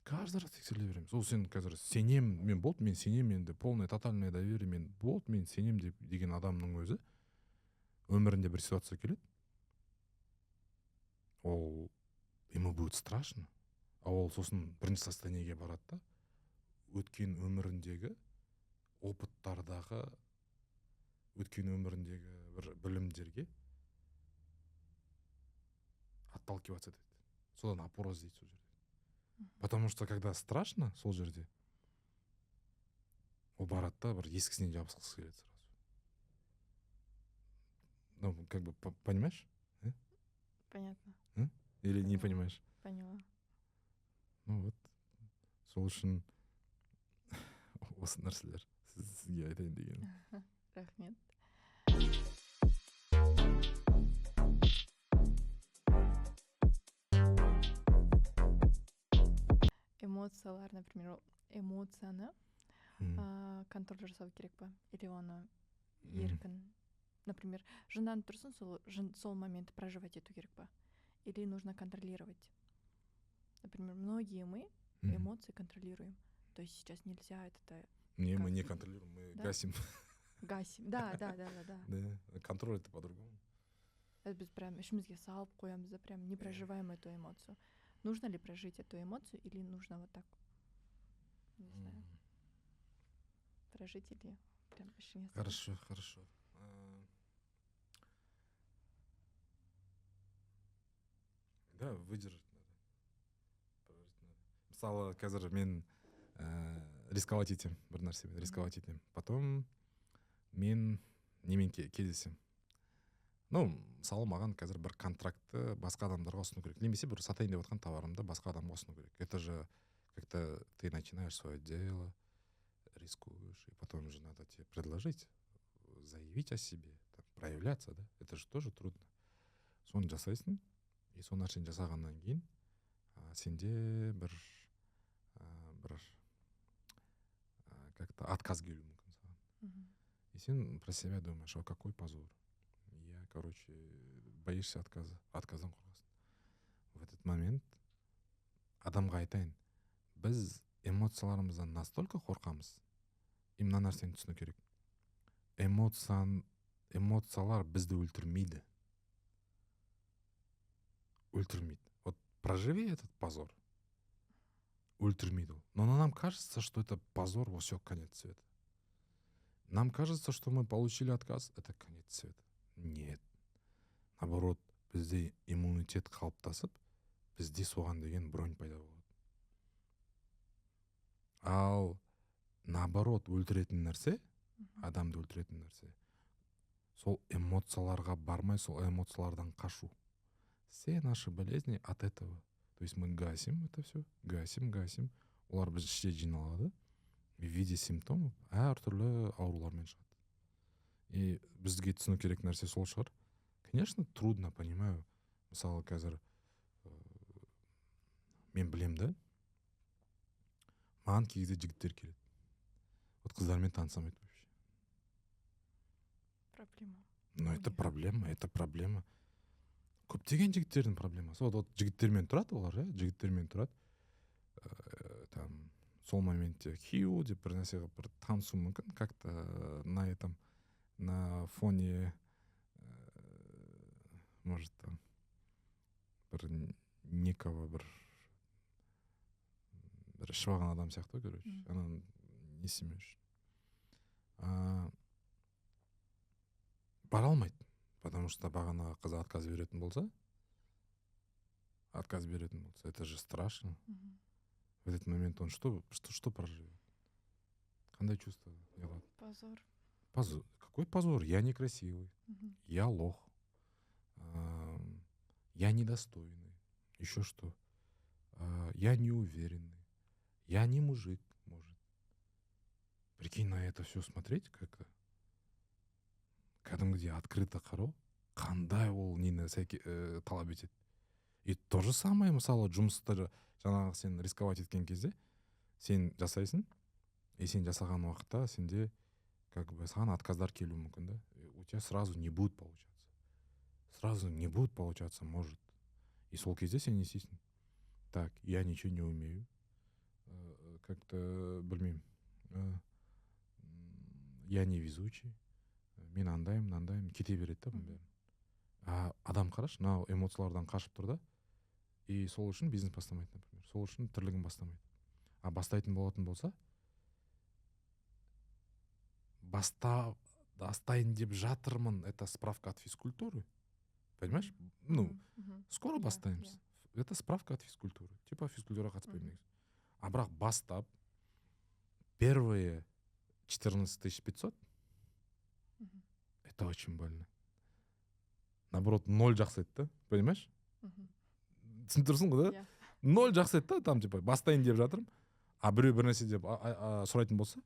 S1: Каждый раз тексеріле береміз. Ол сен қазір сенем, мен болды, мен сенем енді, полное тотальное доверие, мен болды, мен сенем деп деген адамның өзі өмірінде бір ситуация келеді. Ол ему будет страшно. А ол сосын бірінші состояниеге барады да, өткен өміріндегі опыттардағы, өткен өміріндегі бір білімдерге отталкиваться етеді. Содан опора іздейді сол жерде. Потому что когда страшно сол жерде, ол барады да бір ескісіне жабысқысы келеді сразу. Ну, как бы, понимаешь?
S2: Понятно.
S1: Или не понимаешь?
S2: Поняла.
S1: Ну вот. Сол үшін осы нәрселер сізге айтайын дегенім.
S2: Рахмет. Эмоциялар, например, эмоцияны контроль жасау керек па? Или оны еркін, например, жынданып тұрсың, сол моментті проживать ету керек па? Или нужно контролировать? Например, многие мы эмоции контролируем. То есть сейчас нельзя это...
S1: Не, мы не контролируем, мы гасим.
S2: Гасим, да.
S1: Да, контроль это по-другому.
S2: Это біз прям ішімізге салып қоямыз да, прям не проживаем эту эмоцию. Нужно ли прожить эту эмоцию или нужно вот так, не знаю, прожить или прям ішіңе салып?
S1: Хорошо, хорошо. Да, выдержать надо. Прожить надо. Мысалы, қазір мен рисковать етемін, бір нәрсемен рисковать етемін. Потом мен немен кездесемін. Ну, мысалы, маған қазір бір контрактты басқа адамдарға ұсыну керек. Немесе бір сатайын деп жатқан товарымды басқа адамға ұсыну керек. Это же как-то ты начинаешь свое дело, рискуешь, и потом же надо тебе предложить, заявить о себе, там, проявляться, да? Это же тоже трудно. Соны жасайсың, и сол нәрсені жасағаннан кейін сенде бір как-то отказ келуі мүмкін саған. И сен про себя думаешь, о, какой позор. Я, короче, боишься отказа, отказдан қорқасың. В этот момент адамға айтайын, біз Эмоцияларымыздан настолько қорқамыз. И мына нәрсені түсіну керек: эмоциялар бізді өлтірмейді, өлтірмейді. Вот проживи этот позор, өлтірмейді ол. Но нам кажется, что это позор, все, конец света. Нам кажется, что мы получили отказ, это конец света. Нет, наоборот, бізде иммунитет қалыптасып, бізде соған деген бронь пайда болады. Ал наоборот, өлтіретін нәрсе, адамды өлтіретін нәрсе — сол эмоцияларға бармай, сол эмоциялардан қашу. Все наши болезни от этого. То есть мы гасим это все, гасим, гасим, олар біз іште жиналады, в виде симптомов әртүрлі аурулармен шығады. И бізге түсіну керек нәрсе сол шығар. Конечно, трудно, понимаю. Мысалы, қазір мен білем да, маған кей кезде жігіттер келеді, вот қыздармен таныса алмайды вообще.
S2: Проблема.
S1: Но это проблема, это проблема, көптеген жігіттердің проблемасы. Вот жігіттермен тұрады олар, иә, жігіттермен тұрады, там сол моментте хью деп бір нәрсе қылып, бір танысуы мүмкін как то на этом, на фоне, может, там бір некого бір ішіп алған адам сияқты ғой, короче, ананы не істемеу үшін бара алмайды, потому что бағанағы қыз отказ беретін болса, отказ беретін болса, это же страшно. В этот момент он что проживет, қандай чувство не қылады?
S2: Позор.
S1: Позор. Какой позор? Я некрасивый, я лох, я недостойный, еще что, я неуверенный, я не мужик, может. Прикинь, на это все смотреть, как кәдімгідей открыто қарау, қандай ол нені талап етеді. И то же самое, мысалы, жұмыста жаңағы сен рисковать еткен кезде сен жасайсың, и сен жасаған уақытта сенде как бы саған отказдар келуі мүмкін да. У тебя сразу не будет получаться, сразу не будет получаться, может. И сол кезде сен не істейсің? Так, я ничего не умею, как то білмеймін, я невезучий, мен андаймын, мынандаймын, кете береді да бұның бәрі. А адам, қарашы, мынау эмоциялардан қашып тұр да, и сол үшін бизнес бастамайды, например, сол үшін тірлігін бастамайды. А бастайтын болатын болса, бастайын деп жатырмын, это справка от физкультуры, понимаешь? Ну, скоро бастаймыз, это справка от физкультуры, типа физкультураға қатыспаймын негізі. А бірақ бастап, первые 14 500, это очень больно. Наоборот, ноль жақсы еді да, понимаешь? Түсініп тұрсың ғой да?
S2: Иә.
S1: Ноль жақсы еді да. Там типа бастайын деп жатырмын, а біреу бір нәрсе деп сұрайтын болса,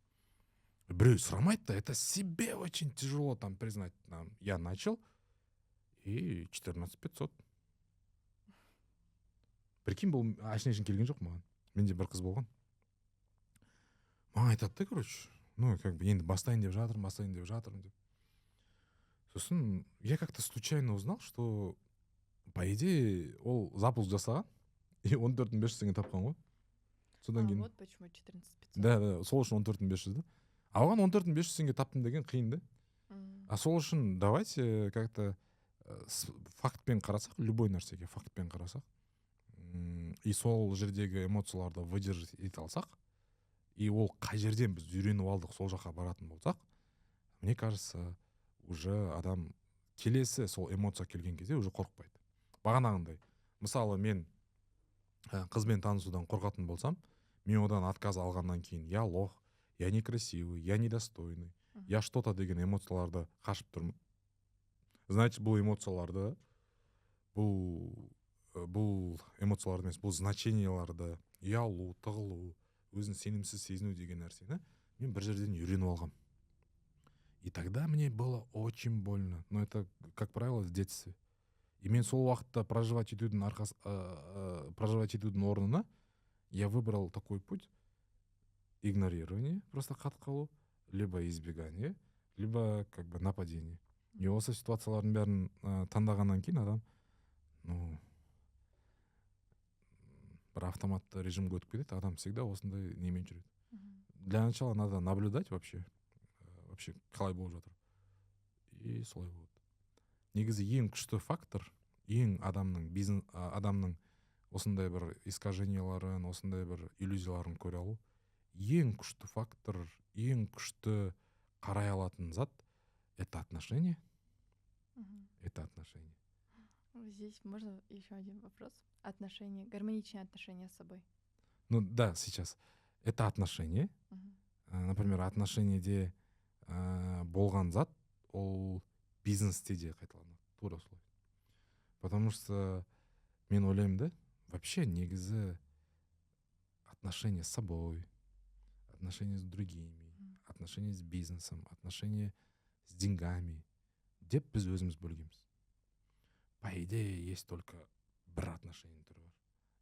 S1: біреу сұрамайды да, это себе очень тяжело там признать: там, я начал, и 14 500. Прикинь, бұл әшейін келген жоқ маған. Менде бір қыз болған, маған айтады да, короче, ну как бы енді бастайын деп жатырмын, бастайын деп жатырмын деп. Сосын я как то случайно узнал, что по идее ол запуск жасаған и 14 500 теңге тапқан ғой содан кейін.
S2: Вот почему 14 500.
S1: Да, сол үшін 14 500 да. А оған 14 500 теңге таптым деген қиын да. А сол үшін давайте как то фактпен қарасақ, любой нәрсеге фактпен қарасақ, и сол жердегі эмоцияларды выдержать ете алсақ, и ол қай жерден біз үйреніп алдық, сол жаққа баратын болсақ, мне кажется, уже адам келесі сол эмоция келген кезде уже қорықпайды. Бағанағындай, мысалы, мен қызбен танысудан қорқатын болсам, мен одан отказ алғаннан кейін я лох, я некрасивый, я недостойный, я что то деген эмоцияларды қашып тұрмын. Значит, бұл эмоцияларды, бұл эмоцияларды емес, бұл значенияларды, ұялу, тығылу, өзін сенімсіз сезіну деген нәрсені мен бір жерден үйреніп алғам. И тогда мне было очень больно, но это, как правило, в детстве. И мен сол уақытта проживать етудің арқасы, проживать етудің орнына я выбрал такой путь: игнорирование, просто қатып қалу, либо избегание, либо как бы нападение. И осы ситуациялардың бәрін таңдағаннан кейін адам, ну, Бір автоматты режимге өтіп кетеді адам, всегда осындай немен жүреді. Для начала надо наблюдать вообще, вообще қалай болып жатыр, и солай болады. Негізі ең күшті фактор, ең адамның бизнес, адамның осындай бір искаженияларын, осындай бір иллюзияларын көре алу, ең күшті фактор, ең күшті қарай алатын зат — это отношения. Это отношения.
S2: Здесь можно еще один вопрос? Отношения, гармоничные отношения с собой.
S1: Ну да, сейчас это отношения. Например, отношениеде болған зат, ол бизнесте де қайталанады тура солай, потому что мен ойлаймын да, вообще негізі отношения с собой, отношения с другими, отношения с бизнесом, отношения с деньгами деп біз өзіміз бөлгенбіз. По идее, есть только бір отношение түрі бар,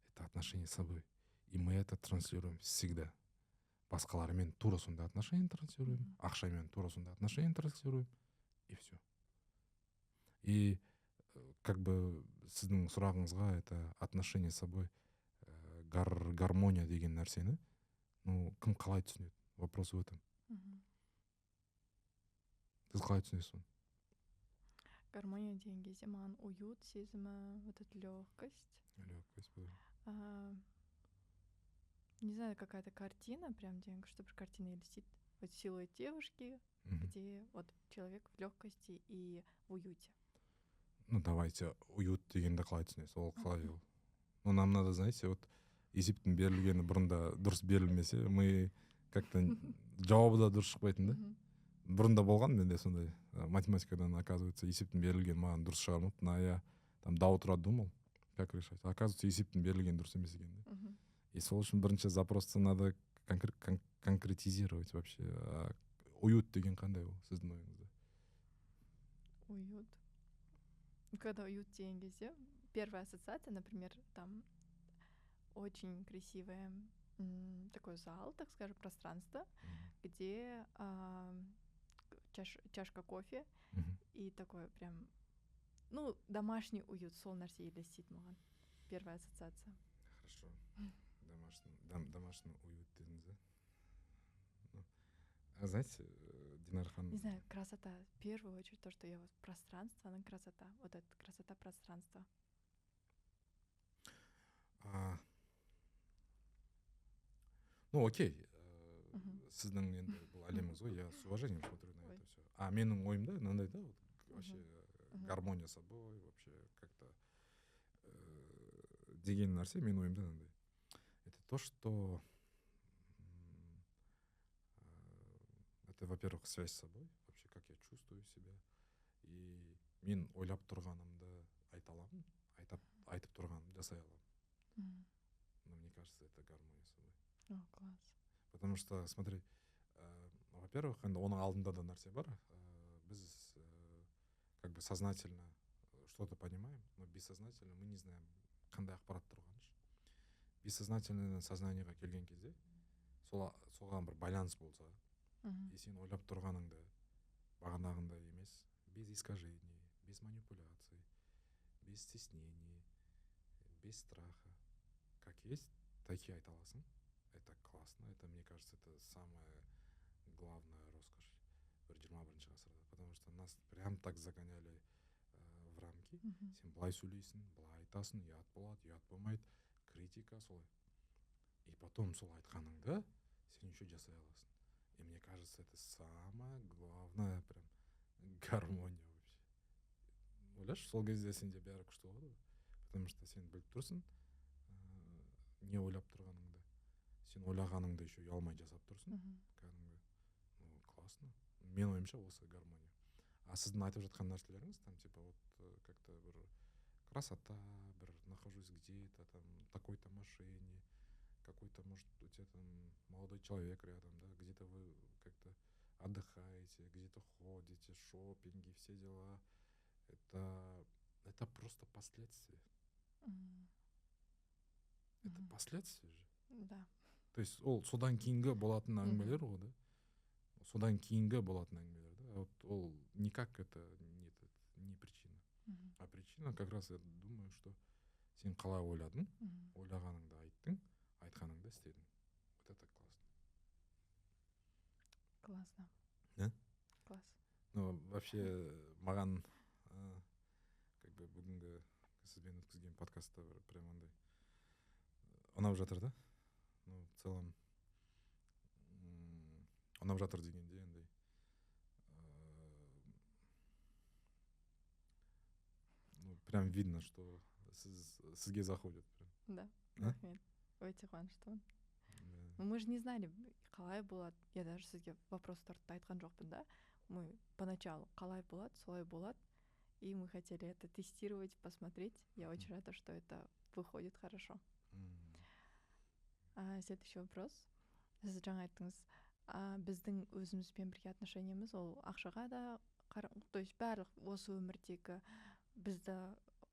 S1: это отношение с собой, и мы это транслируем всегда. Басқалармен тура сондай отношение транслируем, ақшамен тура сондай отношение транслируем, и все. И как бы сіздің сұрағыңызға, это отношение с собой, гармония деген нәрсені, ну, кім қалай түсінеді, вопрос в этом. Сіз қалай түсінесіз оны?
S2: Гармония деген кезде маған уют сезімі, вот эта легкость.
S1: Легкость.
S2: Не знаю, какая-то картина, прям деген күшті бір картина елестейді, вот силуэт девушки, где вот человек в легкости и в уюте.
S1: Ну давайте, уют дегенді қалай түсінесіз? Ол қалай ол? Ну, нам надо, знаете, вот есептің берілгені бұрында дұрыс берілмесе, мы как то жауабы да дұрыс шықпайтын да. Бұрында болған менде сондай, математикадан, оказывается, есептің берілгені маған дұрыс шығармапты. А я там до утра думал, как решать, оказывается, есептің берілгені дұрыс емес екен да. И сол үшін бірінші запросты надо конкретизировать вообще. Уют деген қандай ол сіздің ойыңызда?
S2: Уют, когда уют деген кезде, первая ассоциация, например, там очень красивая такой зал, так скажем, пространство, где чашка кофе и такой прям, ну, домашний уют, сол нәрсе елестейді маған, первая ассоциация.
S1: Хорошо, домашний уют дедіңіз да. Ну, а знаете, Динара ханым.
S2: Не знаю, красота в первую очередь, то, что я вот, пространство, она красота, вот эта красота пространства.
S1: А, ну окей, сіздің енді бұл әлеміңіз ғой, я с уважением смотрю на это все. А менің ойымда мынандай да, вот вообще гармония с собой вообще как то деген нәрсе менің ойымда мынандай: это то, что это, во-первых, связь с собой вообще, как я чувствую себя, и мен ойлап тұрғанымды айта аламын, айтып тұрғанымды жасай аламын. Но мне кажется, это гармония с собой.
S2: О, класс.
S1: Потому что, смотри, во-первых, енді оның алдында да нәрсе бар, біз как бы сознательно что-то понимаем, но бессознательно мы не знаем, қандай ақпарат тұрғанын. Бессознательный сознаниеға келген кезде сол, соған бір байланыс болса, и сен ойлап тұрғаныңды бағанағындай емес, без искажений, без манипуляций, без стеснений, без страха, как есть, так и айта аласың, это классно. Это, мне кажется, это самая главная роскошь бір 21-ғасырда, потому что нас прям так загоняли в рамки: сен былай сөйлейсің, былай айтасың, ұят болады, ұят болмайды, критика, солай. И потом сол айтқаныңды сен еще жасай аласың, и мне кажется, это самая главная прям гармония вообще. Ойлашы, сол кезде сенде бәрі күшті болады ғой, потому что сен біліп тұрсың не ойлап тұрғаныңды, сен ойлағаныңды еще ұялмай жасап тұрсың кәдімгі. Ну, классно. Менің ойымша, осы гармония. А сіздің айтып жатқан нәрселеріңіз там типа вот как то бір красота, бір нахожусь где то там, такой то машине, какой то, может, у тебя там молодой человек рядом, да, где то вы как то отдыхаете, где то ходите, шопинги, все дела, это просто последствия. Это последствия же.
S2: Да.
S1: То есть ол содан кейінгі болатын әңгімелер ғой да, содан кейінгі болатын әңгімелер да. Вот ол никак это не, этот, не причина. А причина как раз, я думаю, что Сен қалай ойладың, ойлағаныңды айттың, айтқаныңды істедің. Вот это классно.
S2: Классно.
S1: Да?
S2: Класс.
S1: Ну, вообще, маған как бы бүгінгі сізбен өткізген подкастта бір прям андай ұнап жатыр да. Ну, в целом ұнап жатыр дегенде, андай ну, прям видно, что сізге заходит прям.
S2: Да.
S1: А?
S2: Рахмет, өте қуаныштымын.
S1: Да.
S2: Ну, мы же не знали, қалай болады. Я даже сізге вопростарды айтқан жоқпын да. Мы поначалу қалай болады, солай болады. И мы хотели это тестировать, посмотреть. Я очень рада, что это выходит хорошо. Следующий вопрос. Сіз жаңа айттыңыз, біздің өзімізбен бірге отношениеміз ол ақшаға да, то есть барлық осы өмірдегі бізді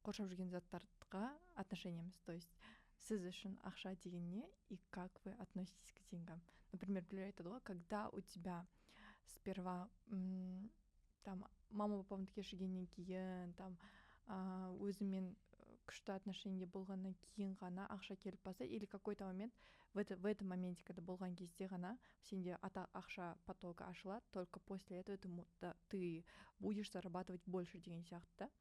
S2: қоршап жүрген заттарға отношениеміз. То есть сіз үшін ақша деген не и как вы относитесь к деньгам? Например, біреулер айтады ғой, когда у тебя сперва там мама папамды кешіргеннен кейін, там өзімен күшті отношениеде болғаннан кейін ғана ақша келіп бастайды, или какой-то момент в этом моменте, когда болған кезде ғана сенде ата ақша потогы ашылады, только после этого да, ты будешь зарабатывать больше деген сияқты да.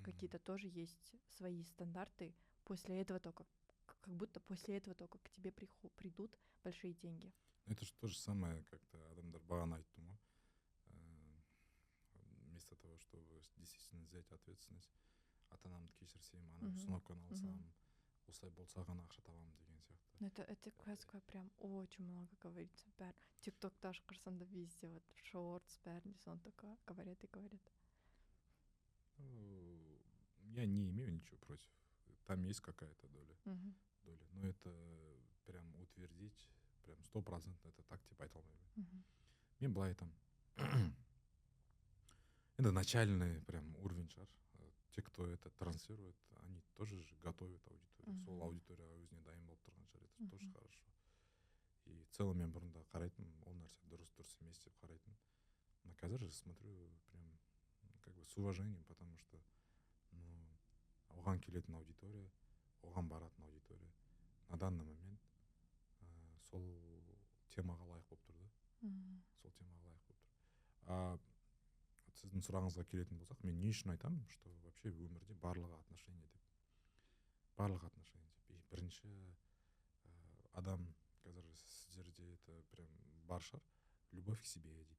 S2: Какие-то тоже есть свои стандарты, после этого только, как будто после этого только к тебе придут большие деньги.
S1: Это же то же самое, как-то адамдар, бағана айттым ғой, вместо того, чтобы действительно взять ответственность, ата анамды кешірсем, ана установканы алсам, осылай болса ғана ақша табамын деген сияқты.
S2: Ну, это такое прям очень много говорится. Бәрі тиктокта ашқырсам да, везде, вот шортс, бәрінде соны только говорят и говорят.
S1: Ну, я не имею ничего против. Там есть какая-то доля, доля. Но это прям утвердить, прям 100% это так деп айта алмаймын. Мен былай айтамын, енді начальный прям уровень шығар. Те, кто это транслирует, они тоже же готовят аудиторию, сол аудиторияға өзіне дайын болып тұрған шығар. Это тоже хорошо. И в целом мен бұрында қарайтынмын, ол нәрсе дұрыс, дұрыс емес деп қарайтынмын. Но қазір же смотрю прям как бы с уважением, потому что, ну, оған келетін аудитория, оған баратын аудитория на данный момент сол темаға лайық болып тұр да. Сол темаға лайық болып тұр. А сіздің сұрағыңызға келетін болсақ, мен не үшін айтамын, что вообще өмірде барлығы отношения деп, барлығы отношения деп. И бірінші адам, қазір сіздерде это прям бар шығар, любовь к себе дейді,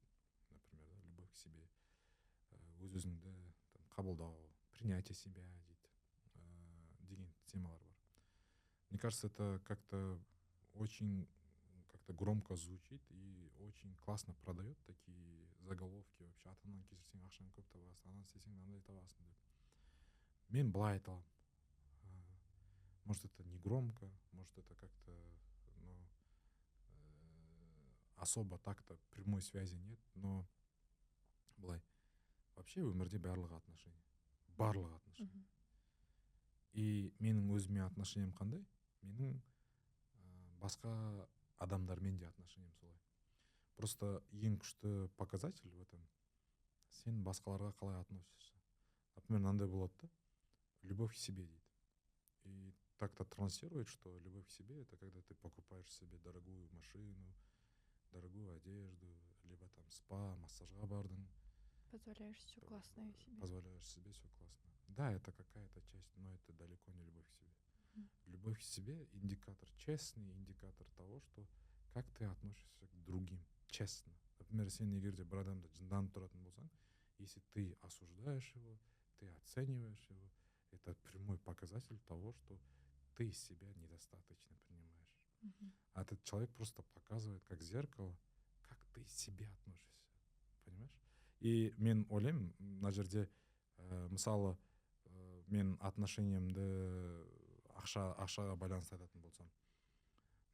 S1: например, да, любовь к себе, өз өзіңді там қабылдау, принятие себя дейді, деген темалар бар. Мне кажется, это как-то очень как-то громко звучит и очень классно продает такие заголовки вообще: ата анаңды кешірсең, ақшаны көп табасың, ананы істесең, мынандай табасың деп. Мен былай айта аламын. Может, это не громко, может, это как-то, ну, особо так-то прямой связи нет, но былай, вообще өмірде барлығы отношения, барлығы отношения. И менің өзіме отношением қандай, менің басқа адамдармен де отношением солай. Просто ең күшті показатель в этом — сен басқаларға қалай относишься. Например, мынандай болады да, любовь к себе дейді, и так-то транслирует, что любовь к себе — это когда ты покупаешь себе дорогую машину, дорогую одежду, либо там спа, массажға бардың.
S2: Позволяешь все классное себе.
S1: Позволяешь себе все классное. Да, это какая-то часть, но это далеко не любовь к себе. Любовь к себе — индикатор, честный индикатор того, что как ты относишься к другим, честно. Например, сен егер де бір адамды жынданып тұратын болсаң, если ты осуждаешь его, ты оцениваешь его, это прямой показатель того, что ты себя недостаточно принимаешь. А этот человек просто показывает, как зеркало, как ты к себе относишься. Понимаешь? И мен ойлаймын, мына жерде мысалы, мен отношениемді ақшаға байланысты айтатын болсам,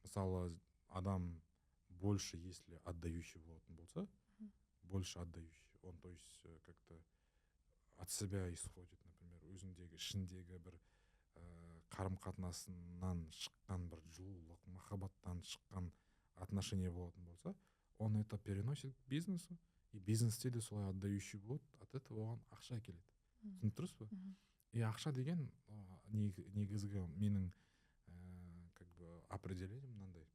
S1: мысалы, адам больше если отдающий болатын болса, больше отдающий, он, то есть, как-то от себя исходит, например, өзіндегі ішіндегі бір қарым қатынасынан шыққан бір жылулық, махаббаттан шыққан отношение болатын болса, он это переносит к бизнесу, и бизнесте де солай отдающий болады, от этого оған ақша келеді. Түсініп тұрсыз ба?
S2: Мгм.
S1: И ақша деген Негізгі менің как бы определением мынандай: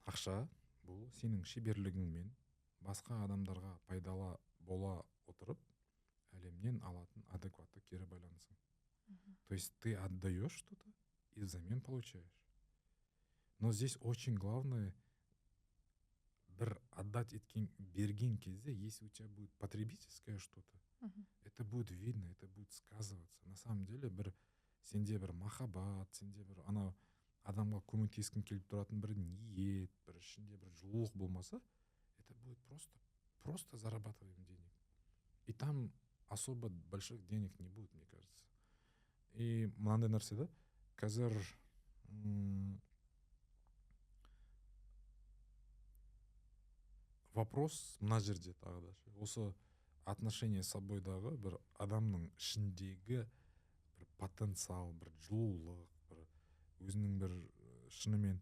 S1: ақша бұл сенің шеберлігіңмен басқа адамдарға пайдалы бола отырып, әлемнен алатын адекватты кері байланысың. То есть ты отдаешь что-то и взамен получаешь. Но здесь очень главное: бір отдать еткен, берген кезде, если у тебя будет потребительское что-то, это будет видно, это будет сказываться. На самом деле бір сенде бір махаббат, сенде бір анау адамға көмектескің келіп тұратын бір ниет, бір ішінде бір жылулық болмаса, это будет просто зарабатываем денег, и там особо больших денег не будет, мне кажется. И мынандай нәрсе да, қазір вопрос мына жерде тағы да осы отношение с собойдағы бір адамның ішіндегі бір потенциал, бір жылулық, бір өзінің бір шынымен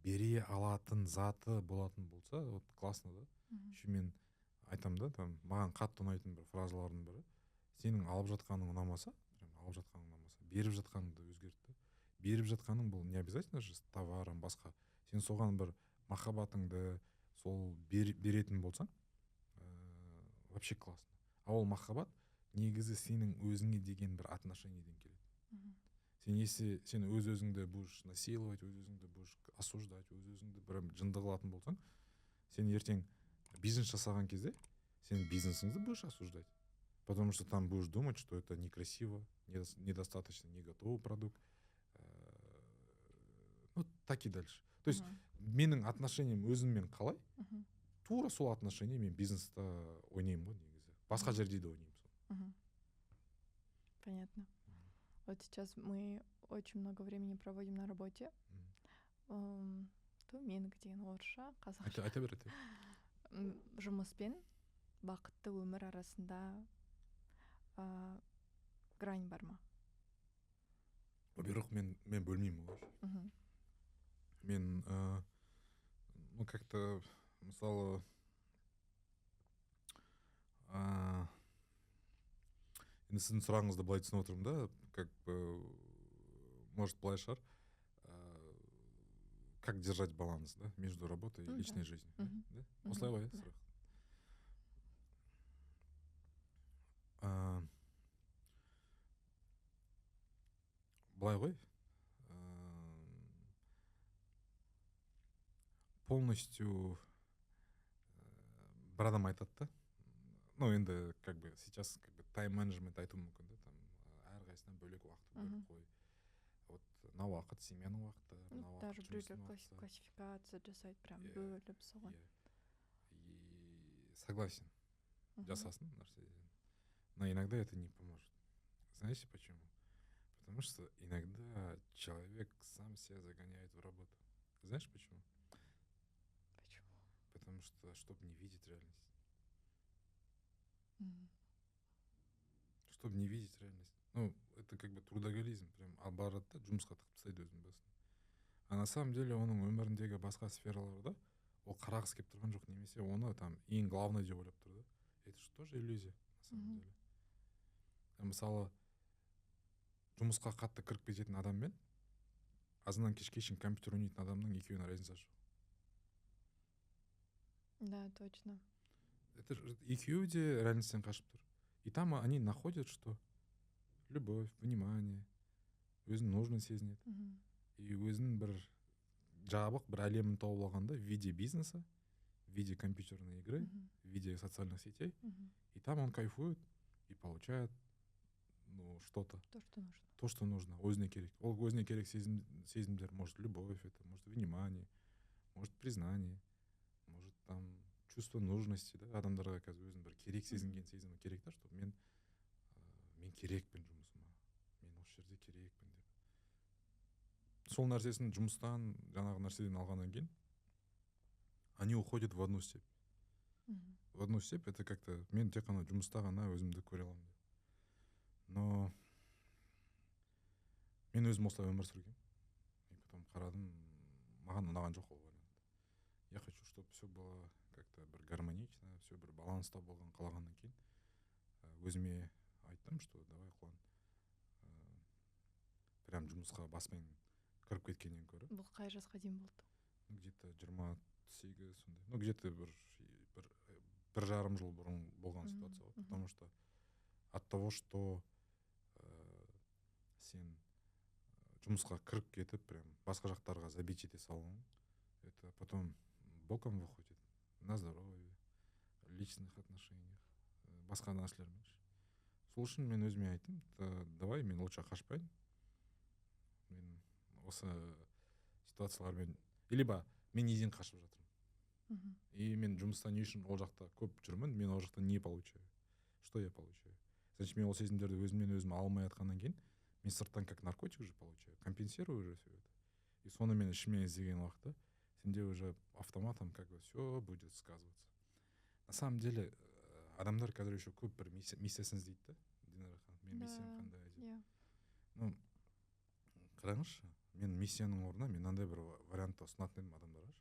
S1: бере алатын заты болатын болса, вот классно да. Еще мен айтамын да, там маған қатты ұнайтын бір фразалардың бірі: сенің алып жатқаның ұнамаса, прям алып жатқаның ұнамаса, беріп жатқаныңды өзгерт та. Беріп жатқаның бұл не обязательно же с товаром, басқа. Сен соған бір махаббатыңды сол беретін болсаң, вообще классно. А ол махаббат негізі сенің өзіңе деген бір отношениеден келеді. Сен, если сен өз өзіңді будешь насиловать, өз өзіңді будешь осуждать, өз өзіңді бір жынды қылатын болсаң, сен ертең бизнес жасаған кезде сен бизнесіңді будешь осуждать, потому что там будешь думать, что это некрасиво, недостаточно, не готовый продукт, ну так и дальше. То есть менің отношением өзіммен қалай, тура сол отношение мен бизнеста ойнаймын ғой негізі, басқа жерде де ойнаймын
S2: соны. Понятно. Вот сейчас мы очень много времени проводим на работе. То менікі деген орысша, қазақша.
S1: Айта бер, айта.
S2: Жұмыс пен бақытты өмір арасында грань бар ма?
S1: Во-первых, мен бөлмеймін ғой. Мен ну как то мысалы, енді сіздің сұрағыңызды былай түсініп отырмын да, как бы, может, былай шығар: как держать баланс, да, между работой и личной жизнью, да? Осылай ғой, иә, сұрақ? Былай ғой, полностью бір адам айтады да, ну енді как бы сейчас как бы тайм-менеджмент айтуы мүмкін да, там әрқайсысына бөлек уақыт бөліп қой, вот мына уақыт семьяның уақыты, мына уақыт
S2: даже біреулер классификация жасайды, прям бөліп соған.
S1: И согласен, жасасын нәрседен, но иногда это не поможет. Знаете почему? Потому что иногда человек сам себя загоняет в работу. Знаешь почему?
S2: Почему?
S1: Потому что, чтобы не видеть реальность. Чтобы не видеть реальность. Ну, это как бы трудоголизм, прям барады да, жұмысқа тығып тастайды өзінің басын. А на самом деле оның өміріндегі басқа сфераларда ол қарағысы келіп тұрған жоқ, немесе оны там ең главный деп ойлап тұр да. Это же тоже иллюзия, на самом деле. Мысалы, жұмысқа қатты кіріп кететін адаммен азаннан кешке шейін компьютер ойнайтын адамның екеуінің разницасы жоқ.
S2: Да, точно.
S1: Это же екеуі де реальностьтен қашып тұр. И там они находят, что любовь, внимание, өзін нужно сезінеді. И өзінің бір жабық бір әлемін тауып алғанда в виде бизнеса, в виде компьютерной игры, в виде социальных сетей. И там он кайфует и получает, ну, что-то.
S2: То, что нужно.
S1: То, что нужно. Өзіне керек. Ол өзіне керек сезімдер, может, любовь это, может, внимание, может, признание, может, там чувство нужности, да, адамдарға қазір өзін бір керек сезінген сезімі керек та, чтобы мен керекпін жұмысыма, мен осы жерде керекпін деп. Сол нәрсесін жұмыстан, жаңағы нәрседен алғаннан кейін они уходят в одну степь. В одну степь это как-то мен тек қана жұмыста ғана өзімді көре аламын деп. Но мен өзім осылай өмір сүргенмін. И потом қарадым, маған ұнаған жоқ ол вариант. Я хочу, чтобы все было как-то бір гармонично, все бір баланста болған қалағаннан кейін өзіме айттым. айтамын, что давай, Қуан, прям жұмысқа баспен кіріп кеткеннен гөрі.
S2: Бұл қай жасқа дейін болды?
S1: Ну, где-то 28 сондай, ну, где-то 1,5 жыл бұрын болған ситуация ғой. Потому что от того, что сен жұмысқа кіріп кетіп, прям басқа жақтарға забить ете салуың, это потом боком выходит на здоровье, личных отношениях, басқа нәрселермен. Сол үшін мен өзіме айттым: «Давай мен лучше қашпайын мен осы ситуациялармен, либо мен неден қашып жатырмын и мен жұмыста не үшін ол жақта көп жүрмін, мен ол жақта не получаю, что я получаю? Значит, мен ол сезімдерді өзімнен өзім ала алмай жатқаннан кейін, мен сырттан как наркотик уже получаю, компенсирую уже все это». И соны мен ішіме іздеген уақытта сенде уже автоматом как бы все будет сказываться. На самом деле адамдар қазір еще көп бір миссиясын іздейді да, Динара ханым, менің миссиям қандай деп. Ну, қараңызшы, мен миссияның орнына мен мынандай бір вариантты ұсынатын едім адамдарға.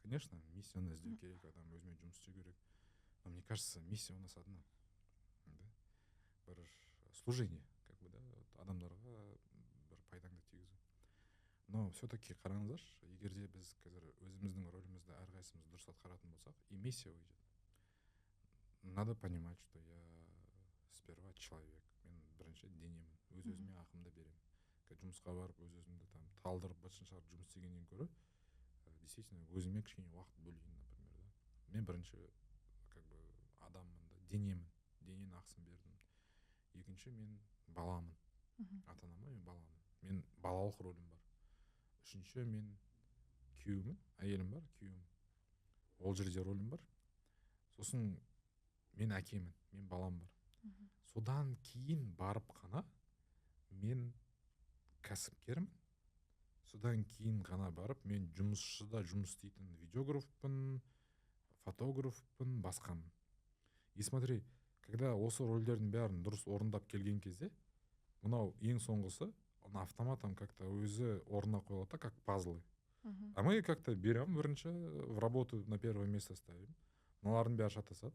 S1: Конечно, миссияны іздеу керек, адам өзімен жұмыс істеу керек, но мне кажется, миссия у нас одна да, бір служение как бы да, вот адамдарға бір пайдаңды тигізу. Но все таки қараңыздаршы, егер де біз қазір өзіміздің рөлімізді әрқайсымыз дұрыс атқаратын болсақ, и миссия уйдет. Надо понимать, что я сперва человек, мен бірінші денемін, өз өзіме ақымды беремін. Жұмысқа барып, өз өзімді там талдырып, бытшын шығарып жұмыс істегеннен гөрі, действительно өзіме кішкене уақыт бөлейін, например, да. Мен бірінші как бы адаммын да, денемін, дененің ақысын бердім. Екінші, мен баламын, ата анама мен баламын, мен балалық рөлім бар. Үшінші, мен күйеуімін, әйелім бар, күйеуім, ол жерде рөлім бар. Сосын мен әкемін, мен балам бар. Содан кейін барып қана мен кәсіпкермін. Содан кейін ғана барып мен жұмысшыда жұмыс істейтін видеографпын, фотографпын, басқамын. И смотри, когда осы рөлдердің бәрін дұрыс орындап келген кезде, мынау ең соңғысы, он автоматом как то өзі орнына қойылады да, как пазлы. А мы как то берем, бірінші в работу на первое место ставим, мыналардың бәрі шатасады,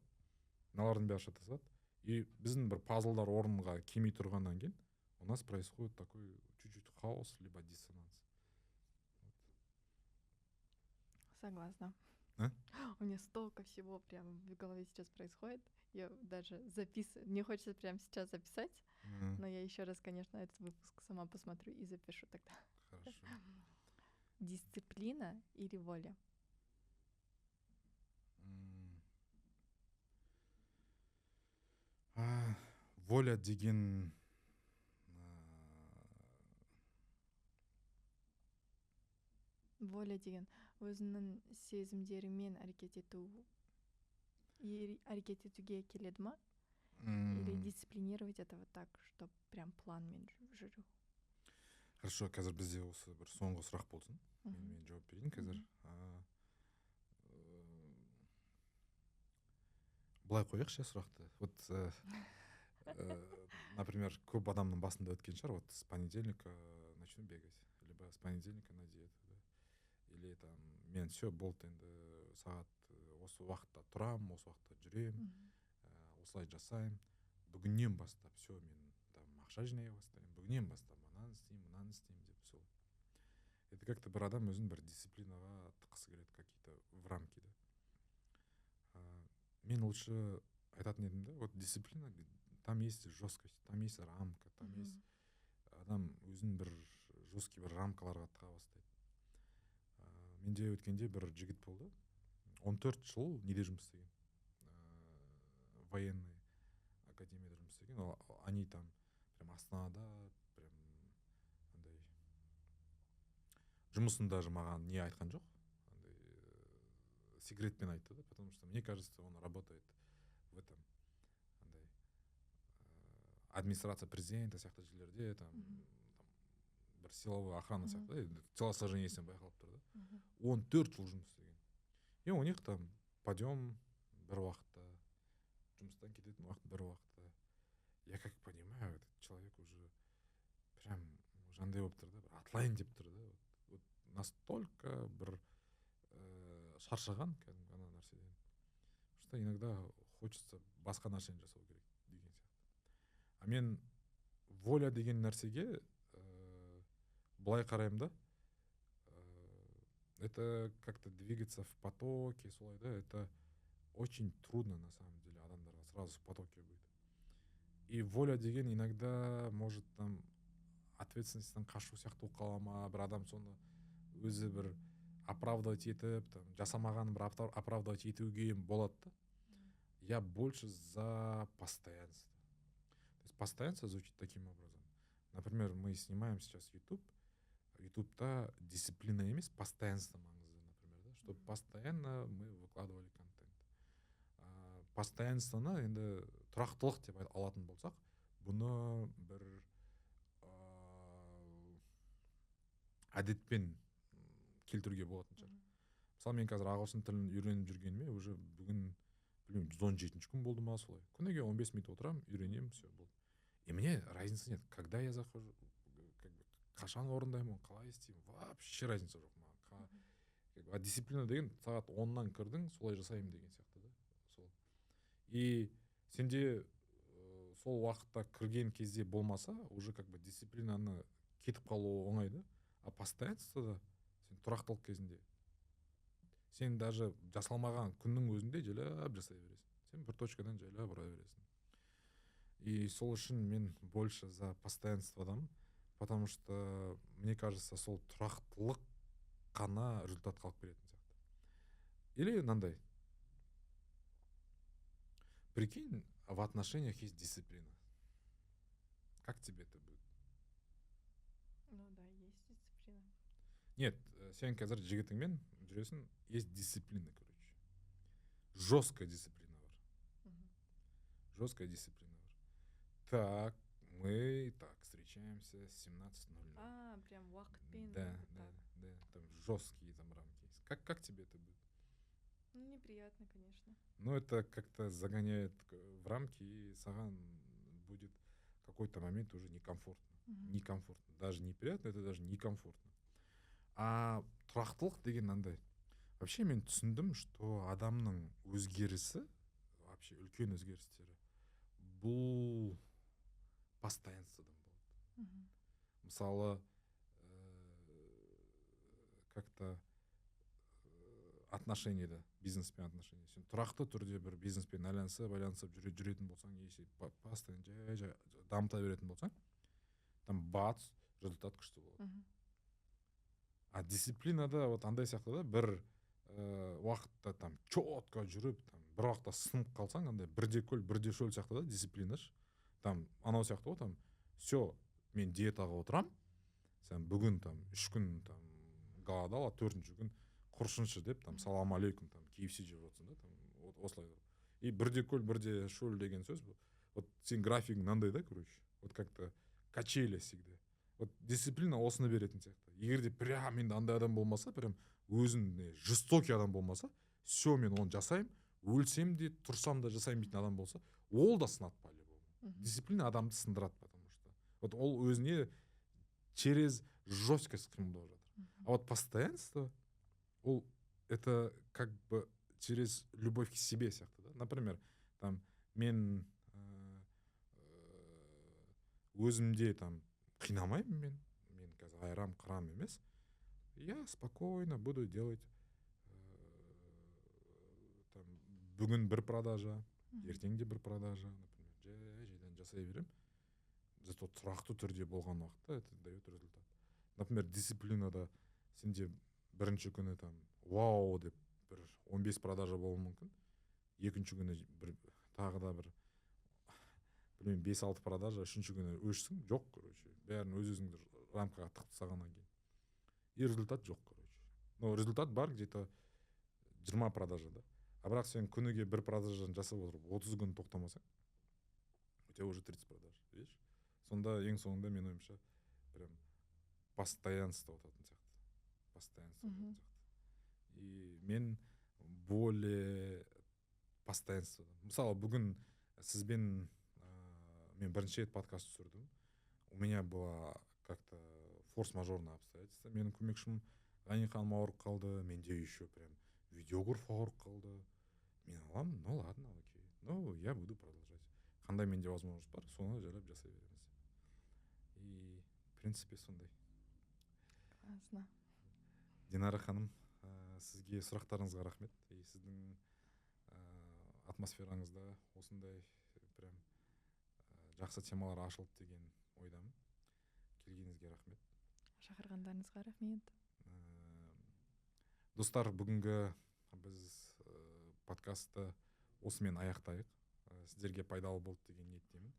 S1: мыналардың бәрі шатасады, и біздің бір пазлдар орынға келмей тұрғаннан кейін у нас происходит такой чуть-чуть хаос либо диссонанс. Вот.
S2: Согласна.
S1: А?
S2: У меня столько всего прям в голове сейчас происходит. Я даже записываю. Мне хочется прямо сейчас записать, но я еще раз, конечно, этот выпуск сама посмотрю и запишу тогда.
S1: Хорошо.
S2: Дисциплина или воля?
S1: Воля деген
S2: Воля деген өзіңнің сезімдеріңмен әрекет ету, әрекет етуге келеді ма, или дисциплинировать это вот так, чтоб прям планмен жүру?
S1: Хорошо, қазір бізде осы бір соңғы сұрақ болсын, мен жауап берейін қазір. Былай қояйықшы сұрақты. Вот например, көп адамның басында өткен шығар: вот с понедельника начну бегать, либо с понедельника на диету, да? Или там мен все, болды, енді сағат осы уақытта тұрамын, осы уақытта жүремін, осылай жасаймын, бүгіннен бастап все, мен там ақша жинай бастаймын, бүгіннен бастап ананы істеймін, мынаны істеймін деп. Сол это как то бір адам өзін бір дисциплинаға тыққысы келеді, какие то в рамки да. Мен лучше айтатын едім да, вот дисциплина, там есть жесткость, там есть рамка, там есть адам өзін бір жесткий бір рамкаларға тыға бастайды. Менде өткенде бір жігіт болды, 14 жыл неде жұмыс істеген, военный академияда жұмыс істеген. Ол, они там прям Астанада, прям андай жұмысын даже маған не айтқан жоқ, андай секретпен айтты да, потому что, мне кажется, он работает в этом андай администрация президента сияқты жерлерде, там бір силовой охрана сияқты, енді телосложениесінен байқалып тұр да. 14 жыл жұмыс істеген, и у них там подъем бір уақытта, жұмыстан кететін уақыт бір уақытта. Я как понимаю, этот человек уже прям уже андай болып тұр да, бір атылайын деп тұр да. Вот настолько бір шаршаған кәдімгі ана нәрседен, что иногда хочется басқа нәрсені жасау керек деген сияқты. А мен воля деген нәрсеге былай қараймын да. Это как-то двигаться в потоке, солай да, это очень трудно на самом деле адамдарға сразу в потоке быть. И воля деген иногда может там ответственностьтан қашу сияқты болып қала ма, бір адам соны өзі бір оправдывать етіп, там, жасамағанын бір оправдывать етуге болады да. Я больше за постоянство. То есть постоянство звучит таким образом. Например, мы снимаем сейчас YouTube. Ютубта дисциплина емес, постоянство маңызды, например, да, чтобы постоянно мы выкладывали контент. Постоянствоны енді тұрақтылық деп алатын болсақ, бұны бір әдетпен келтіруге болатын шығар. Мысалы, мен қазір ағылшын тілін үйреніп жүргеніме уже бүгін, білмеймін, 117-күн болды ма, солай. Күніге 15 минут отырамын, үйренемін, все, болды. И мне разницы нет, когда я захожу, как бы, қашан орындаймын оны, қалай істеймін, вообще разница жоқ маған. Как бы, а дисциплина деген сағат 10-нан кірдің, солай жасаймын деген сияқты да. Сол. И сенде сол уақытта кірген кезде болмаса, уже как бы дисциплинаны кетіп қалуы оңай да. А постоянствода сен тұрақтылық кезінде сен даже жасалмаған күннің өзінде жайлап жасай бересің, сен бір точкадан жайлап ұра бересің. И сол үшін мен больше за постоянстводамын, потому что мне кажется, сол тұрақтылық қана результатқа алып келетін сияқты. Или мынандай, прикинь, в отношениях есть дисциплина, как тебе это будет?
S2: Ну да, есть дисциплина.
S1: Нет, сен қазір жігітіңмен жүресің, есть дисциплина, короче, жесткая дисциплина бар. Жесткая дисциплина бар. Так, мы так встречаемся 17:00.
S2: А, прям уақытпен.
S1: Да,
S2: вот
S1: да,
S2: так.
S1: Да, там жесткие там рамки есть. Как тебе это будет?
S2: Ну, неприятно, конечно.
S1: Ну, это как-то загоняет в рамки, и саған будет в какой-то момент уже некомфортно. Некомфортно. Даже неприятно, это даже некомфортно. А тұрақтылық деген мынандай. Вообще мен түсіндім, что адамның өзгерісі, вообще үлкен өзгерістері, бұл постоянстводан болады. Мысалы, как-то отношениеда, бизнеспен отношения. Сен тұрақты түрде бір бизнеспен айланысып, айланысып жүретін болсаң, если постоянно жай жай дамыта беретін болсаң, там бац, результат күшті болады. А дисциплинада вот андай сияқты да, бір уақытта там четко жүріп, там бір уақытта сынып қалсаң, андай бірде көл, бірде шөл сияқты да дисциплина ше. Там анау сияқты ғой, там все, мен диетаға отырамын, сен бүгін там 3 күн там голодал, а төртінші күн құрышыншы деп там салам алейкум, там KFC жеп отырсың да, там вот осылай. И бірде көл, бірде шөл деген сөз бұл. Вот сен графигің мынандай да, короче, вот как то качели всегда. Вот дисциплина осыны беретін сияқты. Егер де прям енді андай адам болмаса, прям өзін жестокий адам болмаса, все, мен оны жасаймын, өлсем де тұрсам да жасаймын дейтін адам болса, ол да сынады по любому. Дисциплина адамды сындырады, потому что вот ол өзіне через жесткость қимылдап жатыр. А вот постоянство ол это как бы через любовь к себе сияқты да. Например, там мен өзімде там қинамаймын, мен қазір айрам қырам емес, я спокойно буду делать, там бүгін бір продажа, ертең де бір продажа, например, жай жайдан жасай беремін, зато тұрақты түрде болған уақытта это дает результат. Например, дисциплинада сенде бірінші күні там вау деп бір 15 продажа болуы мүмкін, екінші күні бір тағы да бір, білмеймін, бес алты продажа, үшінші күні өшсің, жоқ, короче, бәрін өз өзіңді рамкаға тығып тастағаннан кейін и результат жоқ, короче. Но результат бар где то 20 продажа да, а бірақ сен күніге бір продажаны жасап отырып 30 күн тоқтамасаң, у тебя уже 30 продаж, видишь. Сонда ең соңында, менің ойымша, прям постоянство ұтатын сияқты, постоянство ұтатын сияқты. И мен более постоянство. Мысалы, бүгін сізбен мен бірінші рет подкаст түсірдім, у меня была как то форс мажорное обстоятельство, менің көмекшім Ғани ханым ауырып қалды, менде еще прям видеограф ауырып қалды. Мен аламын, ну ладно, окей, ну я буду продолжать. Қандай менде возможность бар, соны жайлап жасай береміз. И в принципе сондай.
S2: Классно.
S1: Динара ханым, сізге сұрақтарыңызға рахмет. И сіздің атмосфераңызда осындай прям жақсы темалар ашылды деген ойдамын. Келгеніңізге рахмет.
S2: Шақырғандарыңызға рахмет.
S1: Достар, бүгінгі біз подкастты осымен аяқтайық. Сіздерге пайдалы болды деген ниеттемін.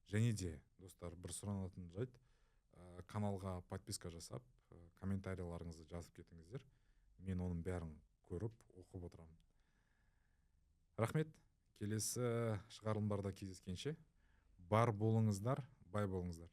S1: Және де, достар, бір сұранатын жайт: каналға подписка жасап, комментарийларыңызды жазып кетіңіздер. Мен оның бәрін көріп, оқып отырамын. Рахмет. Келесі шығарылымдарда кездескенше бар болыңыздар, бай болыңыздар.